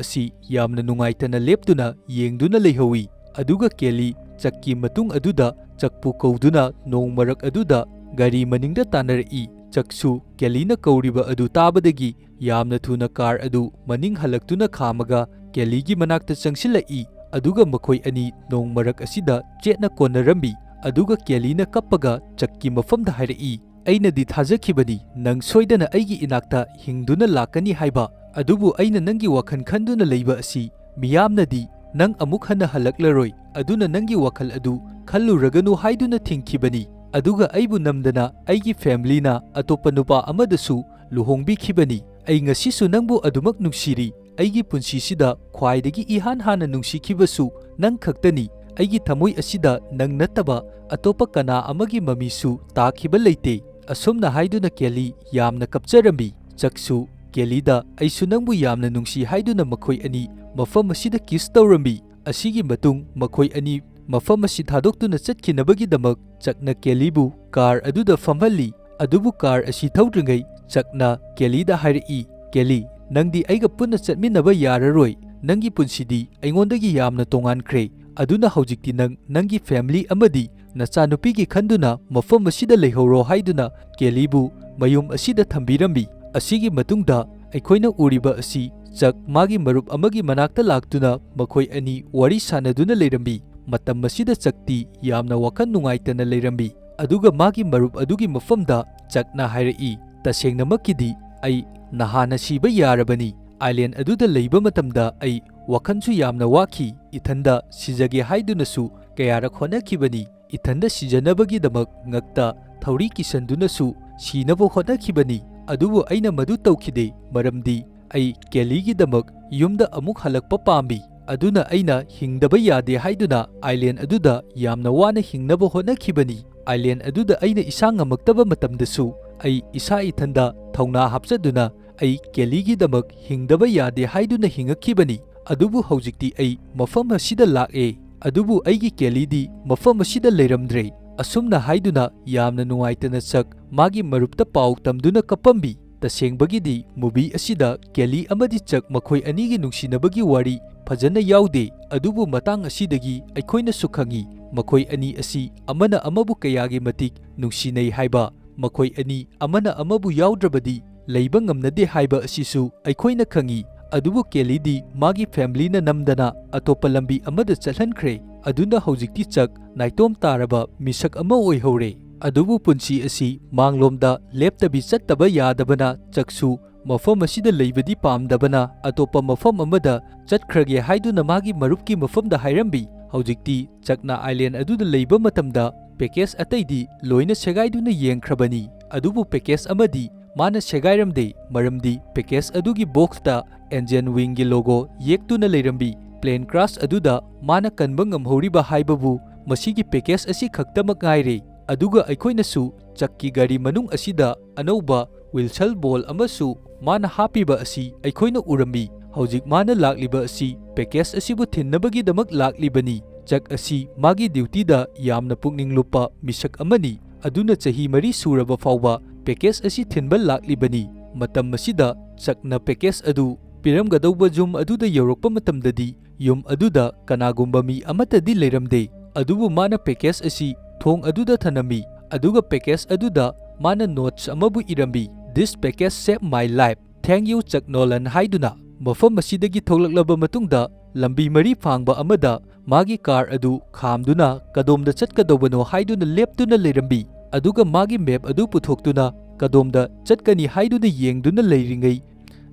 ꯑꯁꯤ ꯌꯥꯝꯅ ꯅꯨꯡꯉꯥꯏꯇꯅ ꯂꯦꯞꯇꯨꯅ ꯌꯦꯡꯗꯨꯅ ꯂꯩꯍꯧꯏ꯫ ꯑꯗꯨꯒ ꯀꯦꯂꯤ ꯆꯛꯀꯤ ꯃꯇꯨꯡ ꯑꯗꯨꯗ ꯆꯛꯄꯨ ꯀꯧꯗꯨꯅ ꯅꯣꯡ ꯃꯔꯛ ꯑꯗꯨꯗ ꯒꯥꯔꯤ ꯃꯅꯤꯡꯗ ꯇꯥꯟꯅꯔꯛꯏ꯫ ꯆꯛꯁꯨ ꯀꯦꯂꯤꯅ ꯀꯧꯔꯤꯕ ꯑꯗꯨ ꯇꯥꯕꯗꯒꯤ ꯌꯥꯝꯅ ꯊꯨꯅ ꯀꯥꯔ ꯑꯗꯨ ꯃꯅꯤꯡ ꯍꯜꯂꯛꯇꯨꯅ ꯈꯥꯝꯃꯒ ꯀꯦꯂꯤꯒꯤ ꯃꯅꯥꯛꯇ ꯆꯪꯁꯤꯜꯂꯛꯏ꯫ ꯑꯗꯨꯒ ꯃꯈꯣꯏ ꯑꯅꯤ ꯅꯣꯡ ꯃꯔꯛ ꯑꯁꯤꯗ ꯆꯦꯠꯅ ꯀꯣꯟꯅꯔꯝꯃꯤ꯫ ꯑꯗꯨꯒ ꯀꯦꯂꯤꯅ ꯀꯞꯄꯒ ꯆꯛꯀꯤ ꯃꯐꯝꯗ ꯍꯥꯏꯔꯛꯏ, "ꯑꯩꯅꯗꯤ ꯊꯥꯖꯈꯤꯕꯅꯤ ꯅꯪ ꯁꯣꯏꯗꯅ ꯑꯩꯒꯤ ꯏꯅꯥꯛꯇ ꯍꯤꯡꯗꯨꯅ ꯂꯥꯛꯀꯅꯤ ꯍꯥꯏꯕ꯫ ꯑꯗꯨꯕꯨ ꯑꯩꯅ ꯅꯪꯒꯤ ꯋꯥꯈꯜ ꯈꯟꯗꯨꯅ ꯂꯩꯕ ꯑꯁꯤ ꯃꯤꯌꯥꯝꯅꯗꯤ ꯅꯪ ꯑꯃꯨꯛ ꯍꯟꯅ ꯍꯜꯂꯛꯂꯔꯣꯏ꯫ ꯑꯗꯨꯅ ꯅꯪꯒꯤ ꯋꯥꯈꯜ ꯑꯗꯨ ꯈꯜꯂꯨꯔꯒꯅꯨ ꯍꯥꯏꯗꯨꯅ ꯊꯤꯡꯈꯤꯕꯅꯤ꯫ ꯑꯗꯨꯒ ꯑꯩꯕꯨ ꯅꯝꯗꯅ ꯑꯩꯒꯤ ꯐꯦꯃꯤꯂꯤꯅ ꯑꯇꯣꯞꯄ ꯅꯨꯄꯥ ꯑꯃꯗꯁꯨ ꯂꯨꯍꯣꯡꯕꯤꯈꯤꯕꯅꯤ꯫ ꯑꯩ ꯉꯁꯤꯁꯨ ꯅꯪꯕꯨ ꯑꯗꯨꯃꯛ ꯅꯨꯡꯁꯤꯔꯤ꯫ ꯑꯩꯒꯤ ꯄꯨꯟꯁꯤꯁꯤꯗ ꯈ꯭ꯋꯥꯏꯗꯒꯤ ꯏꯍꯥꯟ ꯍꯥꯟꯅ ꯅꯨꯡꯁꯤꯈꯤꯕꯁꯨ ꯅꯪ ꯈꯛꯇꯅꯤ꯫ ꯑꯩꯒꯤ ꯊꯃꯣꯏ ꯑꯁꯤꯗ ꯅꯪ ꯅꯠꯇꯕ ꯑꯇꯣꯞꯄ ꯀꯅꯥ ꯑꯃꯒꯤ ꯃꯃꯤꯁꯨ ꯇꯥꯈꯤꯕ ꯂꯩꯇꯦ꯫ ꯑꯁꯨꯝꯅ ꯍꯥꯏꯗꯨꯅ ꯀꯦꯂꯤ ꯌꯥꯝꯅ ꯀꯞꯆꯔꯝꯃꯤ꯫ ꯆꯛꯁꯨ ꯀꯦꯂꯤꯗ "ꯑꯩꯁꯨ ꯅꯪꯕꯨ ꯌꯥꯝꯅ ꯅꯨꯡꯁꯤ" ꯍꯥꯏꯗꯨꯅ ꯃꯈꯣꯏ ꯑꯅꯤ ꯃꯐꯝ ꯑꯁꯤꯗ ꯀꯤꯁ ꯇꯧꯔꯝꯃꯤ꯫ ꯑꯁꯤꯒꯤ ꯃꯇꯨꯡ ꯃꯈꯣꯏ ꯑꯅꯤ ꯃꯐꯝ ꯑꯁꯤ ꯊꯥꯗꯣꯛꯇꯨꯅ ꯆꯠꯈꯤꯅꯕꯒꯤꯗꯃꯛ ꯆꯛꯅ ꯀꯦꯂꯤꯕꯨ ꯀꯥꯔ ꯑꯗꯨꯗ ꯐꯝꯍꯜꯂꯤ꯫ ꯑꯗꯨꯕꯨ ꯀꯥꯔ ꯑꯁꯤ ꯊꯧꯗ꯭ꯔꯤꯉꯩ ꯆꯛꯅ ꯀꯦꯂꯤꯗ ꯍꯥꯏꯔꯛꯏ, "ꯀꯦꯂꯤ, ꯅꯪꯗꯤ ꯑꯩꯒ ꯄꯨꯟꯅ ꯆꯠꯃꯤꯟꯅꯕ ꯌꯥꯔꯔꯣꯏ꯫ ꯅꯪꯒꯤ ꯄꯨꯟꯁꯤꯗꯤ ꯑꯩꯉꯣꯟꯗꯒꯤ ꯌꯥꯝꯅ ꯇꯣꯉꯥꯟꯈ꯭ꯔꯦ꯫ ꯑꯗꯨꯅ ꯍꯧꯖꯤꯛꯇꯤ ꯅꯪ ꯅꯪꯒꯤ ꯐꯦꯃꯤꯂꯤ ꯑꯃꯗꯤ ꯅꯆꯥꯅꯨꯄꯤꯒꯤ ꯈꯟꯗꯨꯅ ꯃꯐꯝ ꯑꯁꯤꯗ ꯂꯩꯍꯧꯔꯣ" ꯍꯥꯏꯗꯨꯅ ꯀꯦꯂꯤꯕꯨ ꯃꯌꯨꯝ ꯑꯁꯤꯗ ꯊꯝꯕꯤꯔꯝꯃꯤ꯫ ꯑꯁꯤꯒꯤ ꯃꯇꯨꯡꯗ ꯑꯩꯈꯣꯏꯅ ꯎꯔꯤꯕ ꯑꯁꯤ ꯆꯛ ꯃꯥꯒꯤ ꯃꯔꯨꯞ ꯑꯃꯒꯤ ꯃꯅꯥꯛꯇ ꯂꯥꯛꯇꯨꯅ ꯃꯈꯣꯏ ꯑꯅꯤ ꯋꯥꯔꯤ ꯁꯥꯟꯅꯗꯨꯅ ꯂꯩꯔꯝꯃꯤ꯫ ꯃꯇꯝ ꯑꯁꯤꯗ ꯆꯛꯇꯤ ꯌꯥꯝꯅ ꯋꯥꯈꯜ ꯅꯨꯡꯉꯥꯏꯇꯅ ꯂꯩꯔꯝꯃꯤ꯫ ꯑꯗꯨꯒ ꯃꯥꯒꯤ ꯃꯔꯨꯞ ꯑꯗꯨꯒꯤ ꯃꯐꯝꯗ ꯆꯛꯅ ꯍꯥꯏꯔꯛꯏ, "ꯇꯁꯦꯡꯅꯃꯛꯀꯤꯗꯤ ꯑꯩ ꯅꯍꯥꯟꯅ ꯁꯤꯕ ꯌꯥꯔꯕꯅꯤ꯫ ꯑꯥꯏꯂꯦꯟ ꯑꯗꯨꯗ ꯂꯩꯕ ꯃꯇꯝꯗ ꯑꯩ ꯋꯥꯈꯜꯁꯨ ꯌꯥꯝꯅ ꯋꯥꯈꯤ꯫ ꯏꯊꯟꯗ ꯁꯤꯖꯒꯦ ꯍꯥꯏꯗꯨꯅꯁꯨ ꯀꯌꯥꯔꯛ ꯍꯣꯠꯅꯈꯤꯕꯅꯤ꯫ ꯏꯊꯟꯗ ꯁꯤꯖꯅꯕꯒꯤꯗꯃꯛ ꯉꯛꯇ ꯊꯧꯔꯤ ꯀꯤꯁꯟꯗꯨꯅꯁꯨ ꯁꯤꯅꯕ ꯍꯣꯠꯅꯈꯤꯕꯅꯤ꯫ ꯑꯗꯨꯕꯨ ꯑꯩꯅ ꯃꯗꯨ ꯇꯧꯈꯤꯗꯦ, ꯃꯔꯝꯗꯤ ꯑꯩ ꯀꯦꯂꯤꯒꯤꯗꯃꯛ ꯌꯨꯝꯗ ꯑꯃꯨꯛ ꯍꯜꯂꯛꯄ ꯄꯥꯝꯃꯤ꯫ ꯑꯗꯨꯅ ꯑꯩꯅ ꯍꯤꯡꯗꯕ ꯌꯥꯗꯦ ꯍꯥꯏꯗꯨꯅ ꯑꯥꯏꯂꯦꯟ ꯑꯗꯨꯗ ꯌꯥꯝꯅ ꯋꯥꯅ ꯍꯤꯡꯅꯕ ꯍꯣꯠꯅꯈꯤꯕꯅꯤ꯫ ꯑꯥꯏꯂꯦꯟ ꯑꯗꯨꯗ ꯑꯩꯅ ꯏꯁꯥ ꯉꯝꯃꯛꯇꯕ ꯃꯇꯝꯗꯁꯨ ꯑꯩ ꯏꯁꯥ ꯏꯊꯟꯗ ꯊꯧꯅꯥ ꯍꯥꯞꯆꯗꯨꯅ ꯑꯩ ꯀꯦꯂꯤꯒꯤꯗꯃꯛ ꯍꯤꯡꯗꯕ ꯌꯥꯗꯦ ꯍꯥꯏꯗꯨꯅ ꯍꯤꯡꯉꯛꯈꯤꯕꯅꯤ꯫ ꯑꯗꯨꯕꯨ ꯍꯧꯖꯤꯛꯇꯤ ꯑꯩ ꯃꯐꯝ ꯑꯁꯤꯗ ꯂꯥꯛꯑꯦ꯫ ꯑꯗꯨꯕꯨ ꯑꯩꯒꯤ ꯀꯦꯂꯤꯗꯤ ꯃꯐꯝ ꯑꯁꯤꯗ ꯂꯩꯔꯝꯗ꯭ꯔꯦ"꯫ ꯑꯁꯨꯝꯅ ꯍꯥꯏꯗꯨꯅ ꯌꯥꯝꯅ ꯅꯨꯡꯉꯥꯏꯇꯅ ꯆꯛ ꯃꯥꯒꯤ ꯃꯔꯨꯞꯇ ꯄꯥꯎ ꯇꯝꯗꯨꯅ ꯀꯞꯄꯝꯃꯤ꯫ ꯇꯁꯦꯡꯕꯒꯤꯗꯤ ꯃꯨꯚꯤ ꯑꯁꯤꯗ ꯀꯦꯂꯤ ꯑꯃꯗꯤ ꯆꯛ ꯃꯈꯣꯏ ꯑꯅꯤꯒꯤ ꯅꯨꯡꯁꯤꯅꯕꯒꯤ ꯋꯥꯔꯤ ꯐꯖꯅ ꯌꯥꯎꯗꯦ꯫ ꯑꯗꯨꯕꯨ ꯃꯇꯥꯡ ꯑꯁꯤꯗꯒꯤ ꯑꯩꯈꯣꯏꯅꯁꯨ ꯈꯪꯉꯤ, ꯃꯈꯣꯏ ꯑꯅꯤ ꯑꯁꯤ ꯑꯃꯅ ꯑꯃꯕꯨ ꯀꯌꯥꯒꯤ ꯃꯇꯤꯛ ꯅꯨꯡꯁꯤꯅꯩ ꯍꯥꯏꯕ꯫ ꯃꯈꯣꯏ ꯑꯅꯤ ꯑꯃꯅ ꯑꯃꯕꯨ ꯌꯥꯎꯗ꯭ꯔꯕꯗꯤ ꯂꯩꯕ ꯉꯝꯅꯗꯦ ꯍꯥꯏꯕ ꯑꯁꯤꯁꯨ ꯑꯩꯈꯣꯏꯅ ꯈꯪꯉꯤ꯫ ꯑꯗꯨꯕꯨ ꯀꯦꯂꯤꯗꯤ ꯃꯥꯒꯤ ꯐꯦꯃꯤꯂꯤꯅ ꯅꯝꯗꯅ ꯑꯇꯣꯞꯄ ꯂꯝꯕꯤ ꯑꯃꯗ ꯆꯠꯍꯟꯈ꯭ꯔꯦ꯫ ꯑꯗꯨꯅ ꯍꯧꯖꯤꯛꯇꯤ ꯆꯛ ꯅꯥꯏꯇꯣꯝ ꯇꯥꯔꯕ ꯃꯤꯁꯛ ꯑꯃ ꯑꯣꯏꯍꯧꯔꯦ꯫ ꯑꯗꯨꯕꯨ ꯄꯨꯟꯁꯤ ꯑꯁꯤ ꯃꯥꯡꯂꯣꯝꯗ ꯂꯦꯞꯇꯕꯤ ꯆꯠꯇꯕ ꯌꯥꯗꯕꯅ ꯆꯛꯁꯨ ꯃꯐꯝ ꯑꯁꯤꯗ ꯂꯩꯕꯗꯤ ꯄꯥꯝꯗꯕꯅ ꯑꯇꯣꯞꯄ ꯃꯐꯝ ꯑꯃꯗ ꯆꯠꯈ꯭ꯔꯒꯦ ꯍꯥꯏꯗꯨꯅ ꯃꯥꯒꯤ ꯃꯔꯨꯞꯀꯤ ꯃꯐꯝꯗ ꯍꯥꯏꯔꯝꯃꯤ꯫ ꯍꯧꯖꯤꯛꯇꯤ ꯆꯛꯅ ꯑꯥꯏꯂꯦꯟ ꯑꯗꯨꯗ ꯂꯩꯕ ꯃꯇꯝꯗ ꯄꯦꯀꯦꯖ ꯑꯇꯩꯗꯤ ꯂꯣꯏꯅ ꯁꯦꯒꯥꯏꯗꯨꯅ ꯌꯦꯡꯈ꯭ꯔꯕꯅꯤ꯫ ꯑꯗꯨꯕꯨ ꯄꯦꯀꯦꯖ ꯑꯃꯗꯤ ꯃꯥꯅ ꯁꯦꯒꯥꯏꯔꯝꯗꯦ, ꯃꯔꯝꯗꯤ ꯄꯦꯀꯦꯖ ꯑꯗꯨꯒꯤ ꯕꯣꯛꯁꯇ ꯑꯦꯟꯖꯦꯟ ꯋꯤꯡꯒꯤ ꯂꯣꯒꯣ ꯌꯦꯛꯇꯨꯅ ꯂꯩꯔꯝꯃꯤ꯫ ꯄ꯭ꯂꯦꯟ ꯀ꯭ꯔꯥꯁ ꯑꯗꯨꯗ ꯃꯥꯅ ꯀꯟꯕ ꯉꯝꯍꯧꯔꯤꯕ ꯍꯥꯏꯕꯕꯨ ꯃꯁꯤꯒꯤ ꯄꯦꯀꯦꯖ ꯑꯁꯤ ꯈꯛꯇꯃꯛ ꯉꯥꯏꯔꯦ꯫ ꯑꯗꯨꯒ ꯑꯩꯈꯣꯏꯅꯁꯨ ꯆꯛꯀꯤ ꯒꯥꯔꯤ ꯃꯅꯨꯡ ꯑꯁꯤꯗ ꯑꯅꯧꯕ ꯋꯤꯜꯁꯟ ꯕꯣꯜ ꯑꯃꯁꯨ ꯃꯥꯅ ꯍꯥꯞꯄꯤꯕ ꯑꯁꯤ ꯑꯩꯈꯣꯏꯅ ꯎꯔꯝꯃꯤ꯫ ꯍꯧꯖꯤꯛ ꯃꯥꯅ ꯂꯥꯛꯂꯤꯕ ꯑꯁꯤ ꯄꯦꯀꯦꯖ ꯑꯁꯤꯕꯨ ꯊꯤꯟꯅꯕꯒꯤꯗꯃꯛ ꯂꯥꯛꯂꯤꯕꯅꯤ꯫ ꯆꯛ ꯑꯁꯤ ꯃꯥꯒꯤ ꯗ꯭ꯌꯨꯇꯤꯗ ꯌꯥꯝꯅ ꯄꯨꯛꯅꯤꯡ ꯂꯨꯞꯄ ꯃꯤꯁꯛ ꯑꯃꯅꯤ, ꯑꯗꯨꯅ ꯆꯍꯤ ꯃꯔꯤ ꯁꯨꯔꯕ ꯐꯥꯎꯕ ꯄꯦꯀꯦꯖ ꯑꯁꯤ ꯊꯤꯟꯕ ꯂꯥꯛꯂꯤꯕꯅꯤ꯫ ꯃꯇꯝ ꯑꯁꯤꯗ ꯆꯛꯅ ꯄꯦꯀꯦꯖ ꯑꯗꯨ ꯄꯤꯔꯝꯒꯗꯧꯕ ꯌꯨꯝ ꯑꯗꯨꯗ ꯌꯧꯔꯛꯄ ꯃꯇꯝꯗꯗꯤ, ꯌꯨꯝ ꯑꯗꯨꯗ ꯀꯅꯥꯒꯨꯝꯕ ꯃꯤ ꯑꯃꯠꯇꯗꯤ ꯂꯩꯔꯝꯗꯦ, ꯑꯗꯨꯕꯨ ꯃꯥꯅ ꯄꯦꯀꯦꯖ ꯑꯁꯤ ꯊꯣꯡ ꯑꯗꯨꯗ ꯊꯅꯝꯃꯤ, ꯑꯗꯨꯒ ꯄꯦꯀꯦꯖ ꯑꯗꯨꯗ ꯃꯥꯅ ꯅꯣꯠꯁ ꯑꯃꯕꯨ ꯏꯔꯝꯃꯤ, "This package saved my life, thank you, ꯆꯛ ꯅꯣꯂꯟ" ꯍꯥꯏꯗꯨꯅ꯫ ꯃꯐꯝ ꯑꯁꯤꯗꯒꯤ ꯊꯣꯛꯂꯛꯂꯕ ꯃꯇꯨꯡꯗ, ꯂꯝꯕꯤ ꯃꯔꯤ ꯐꯥꯡꯕ ꯑꯃꯗ ꯃꯥꯒꯤ ꯀꯥꯔ ꯑꯗꯨ ꯈꯥꯝꯗꯨꯅ ꯀꯗꯣꯝꯗ ꯆꯠꯀꯗꯧꯕꯅꯣ ꯍꯥꯏꯗꯨꯅ ꯂꯦꯞꯇꯨꯅ ꯂꯩꯔꯝꯃꯤ, ꯑꯗꯨꯒ ꯃꯥꯒꯤ ꯃꯦꯞ ꯑꯗꯨ ꯄꯨꯊꯣꯛꯇꯨꯅ ꯀꯗꯣꯝꯗ ꯆꯠꯀꯅꯤ ꯍꯥꯏꯗꯨꯅ ꯌꯦꯡꯗꯨꯅ ꯂꯩꯔꯤꯉꯩ,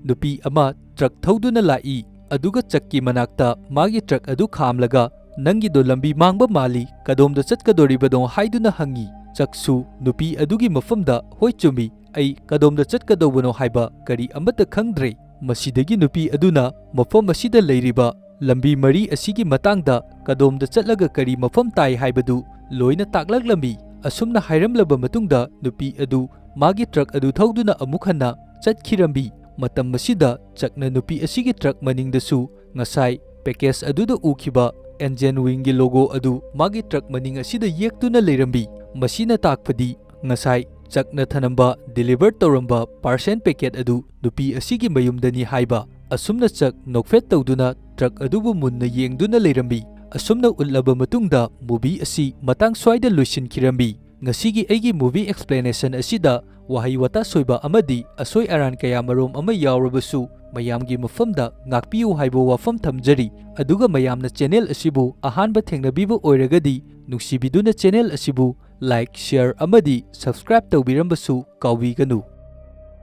ꯅꯨꯄꯤ ꯑꯃ ꯇ꯭ꯔꯛ ꯊꯧꯗꯨꯅ ꯂꯥꯛꯏ, ꯑꯗꯨꯒ ꯆꯛꯀꯤ ꯃꯅꯥꯛꯇ ꯃꯥꯒꯤ ꯇ꯭ꯔꯛ ꯑꯗꯨ ꯈꯥꯝꯂꯒ, "ꯅꯪꯒꯤꯗꯣ ꯂꯝꯕꯤ ꯃꯥꯡꯕ ꯃꯥꯜꯂꯤ, ꯀꯗꯣꯝꯗ ꯆꯠꯀꯗꯧꯔꯤꯕꯅꯣ?" ꯍꯥꯏꯗꯨꯅ ꯍꯪꯉꯤ꯫ ꯆꯛꯁꯨ ꯅꯨꯄꯤ ꯑꯗꯨꯒꯤ ꯃꯐꯝꯗ, "ꯍꯣꯏ, ꯆꯨꯝꯃꯤ, ꯑꯩ ꯀꯗꯣꯝꯗ ꯆꯠꯀꯗꯧꯕꯅꯣ ꯍꯥꯏꯕ ꯀꯔꯤ ꯑꯃꯠꯇ ꯈꯪꯗ꯭ꯔꯦ꯫" ꯃꯁꯤꯗꯒꯤ ꯅꯨꯄꯤ ꯑꯗꯨꯅ ꯃꯐꯝ ꯑꯁꯤꯗ ꯂꯩꯔꯤꯕ ꯂꯝꯕꯤ ꯃꯔꯤ ꯑꯁꯤꯒꯤ ꯃꯇꯥꯡꯗ, ꯀꯗꯣꯝꯗ ꯆꯠꯂꯒ ꯀꯔꯤ ꯃꯐꯝ ꯇꯥꯏ ꯍꯥꯏꯕꯗꯨ ꯂꯣꯏꯅ ꯇꯥꯛꯂꯛꯂꯝꯃꯤ꯫ ꯑꯁꯨꯝꯅ ꯍꯥꯏꯔꯝꯂꯕ ꯃꯇꯨꯡꯗ, ꯅꯨꯄꯤ ꯑꯗꯨ ꯃꯥꯒꯤ ꯇ꯭ꯔꯛ ꯑꯗꯨ ꯊꯧꯗꯨꯅ ꯑꯃꯨꯛ ꯍꯟꯅ ꯆꯠꯈꯤꯔꯝꯃꯤ꯫ ꯃꯇꯝ ꯑꯁꯤꯗ ꯆꯛꯅ ꯅꯨꯄꯤ ꯑꯁꯤꯒꯤ ꯇ꯭ꯔꯛ ꯃꯅꯤꯡꯗꯁꯨ ꯉꯁꯥꯏ ꯄꯦꯀꯦꯖ ꯑꯗꯨꯗ ꯎꯈꯤꯕ ꯑꯦꯟꯖꯦꯟ ꯋꯤꯡꯒꯤ ꯂꯣꯒꯣ ꯑꯗꯨ ꯃꯥꯒꯤ ꯇ꯭ꯔꯛ ꯃꯅꯤꯡ ꯑꯁꯤꯗ ꯌꯦꯛꯇꯨꯅ ꯂꯩꯔꯝꯃꯤ꯫ ꯃꯁꯤꯅ ꯇꯥꯛꯄꯗꯤ ꯉꯁꯥꯏ ꯆꯛꯅ ꯊꯅꯝꯕ, ꯗꯤꯂꯤꯚꯔ ꯇꯧꯔꯝꯕ ꯄꯥꯔꯁꯦꯜ ꯄꯦꯀꯦꯠ ꯑꯗꯨ ꯅꯨꯄꯤ ꯑꯁꯤꯒꯤ ꯃꯌꯨꯝꯗꯅꯤ ꯍꯥꯏꯕ꯫ ꯑꯁꯨꯝꯅ ꯆꯛ ꯅꯣꯛꯐꯦꯠ ꯇꯧꯗꯨꯅ ꯇ꯭ꯔꯛ ꯑꯗꯨꯕꯨ ꯃꯨꯟꯅ ꯌꯦꯡꯗꯨꯅ ꯂꯩꯔꯝꯃꯤ꯫ ꯑꯁꯨꯝꯅ ꯎꯠꯂꯕ ꯃꯇꯨꯡꯗ ꯃꯨꯚꯤ ꯑꯁꯤ ꯃꯇꯥꯡ ꯁ꯭ꯋꯥꯏꯗ ꯂꯣꯏꯁꯤꯟꯈꯤꯔꯝꯃꯤ꯫ ꯉꯁꯤꯒꯤ ꯑꯩꯒꯤ movie explanation ꯑꯁꯤꯗ ꯋꯥꯍꯩ ꯋꯥꯇꯥ ꯁꯣꯏꯕ ꯑꯃꯗꯤ ꯑꯁꯣꯏ ꯑꯔꯥꯟ ꯀꯌꯥ ꯃꯔꯨꯝ ꯑꯃ ꯌꯥꯎꯔꯕꯁꯨ, ꯃꯌꯥꯝꯒꯤ ꯃꯐꯝꯗ ꯉꯥꯛꯄꯤꯌꯨ ꯍꯥꯏꯕ ꯋꯥꯐꯝ ꯊꯝꯖꯔꯤ꯫ ꯑꯗꯨꯒ ꯃꯌꯥꯝꯅ channel ꯑꯁꯤꯕꯨ ꯑꯍꯥꯟꯕ ꯊꯦꯡꯅꯕꯤꯕ ꯑꯣꯏꯔꯒꯗꯤ, ꯅꯨꯡꯁꯤꯕꯤꯗꯨꯅ channel ꯑꯁꯤꯕꯨ like, share ꯑꯃꯗꯤ subscribe ꯇꯧꯕꯤꯔꯝꯕꯁꯨ ꯀꯥꯎꯕꯤꯒꯅꯨ꯫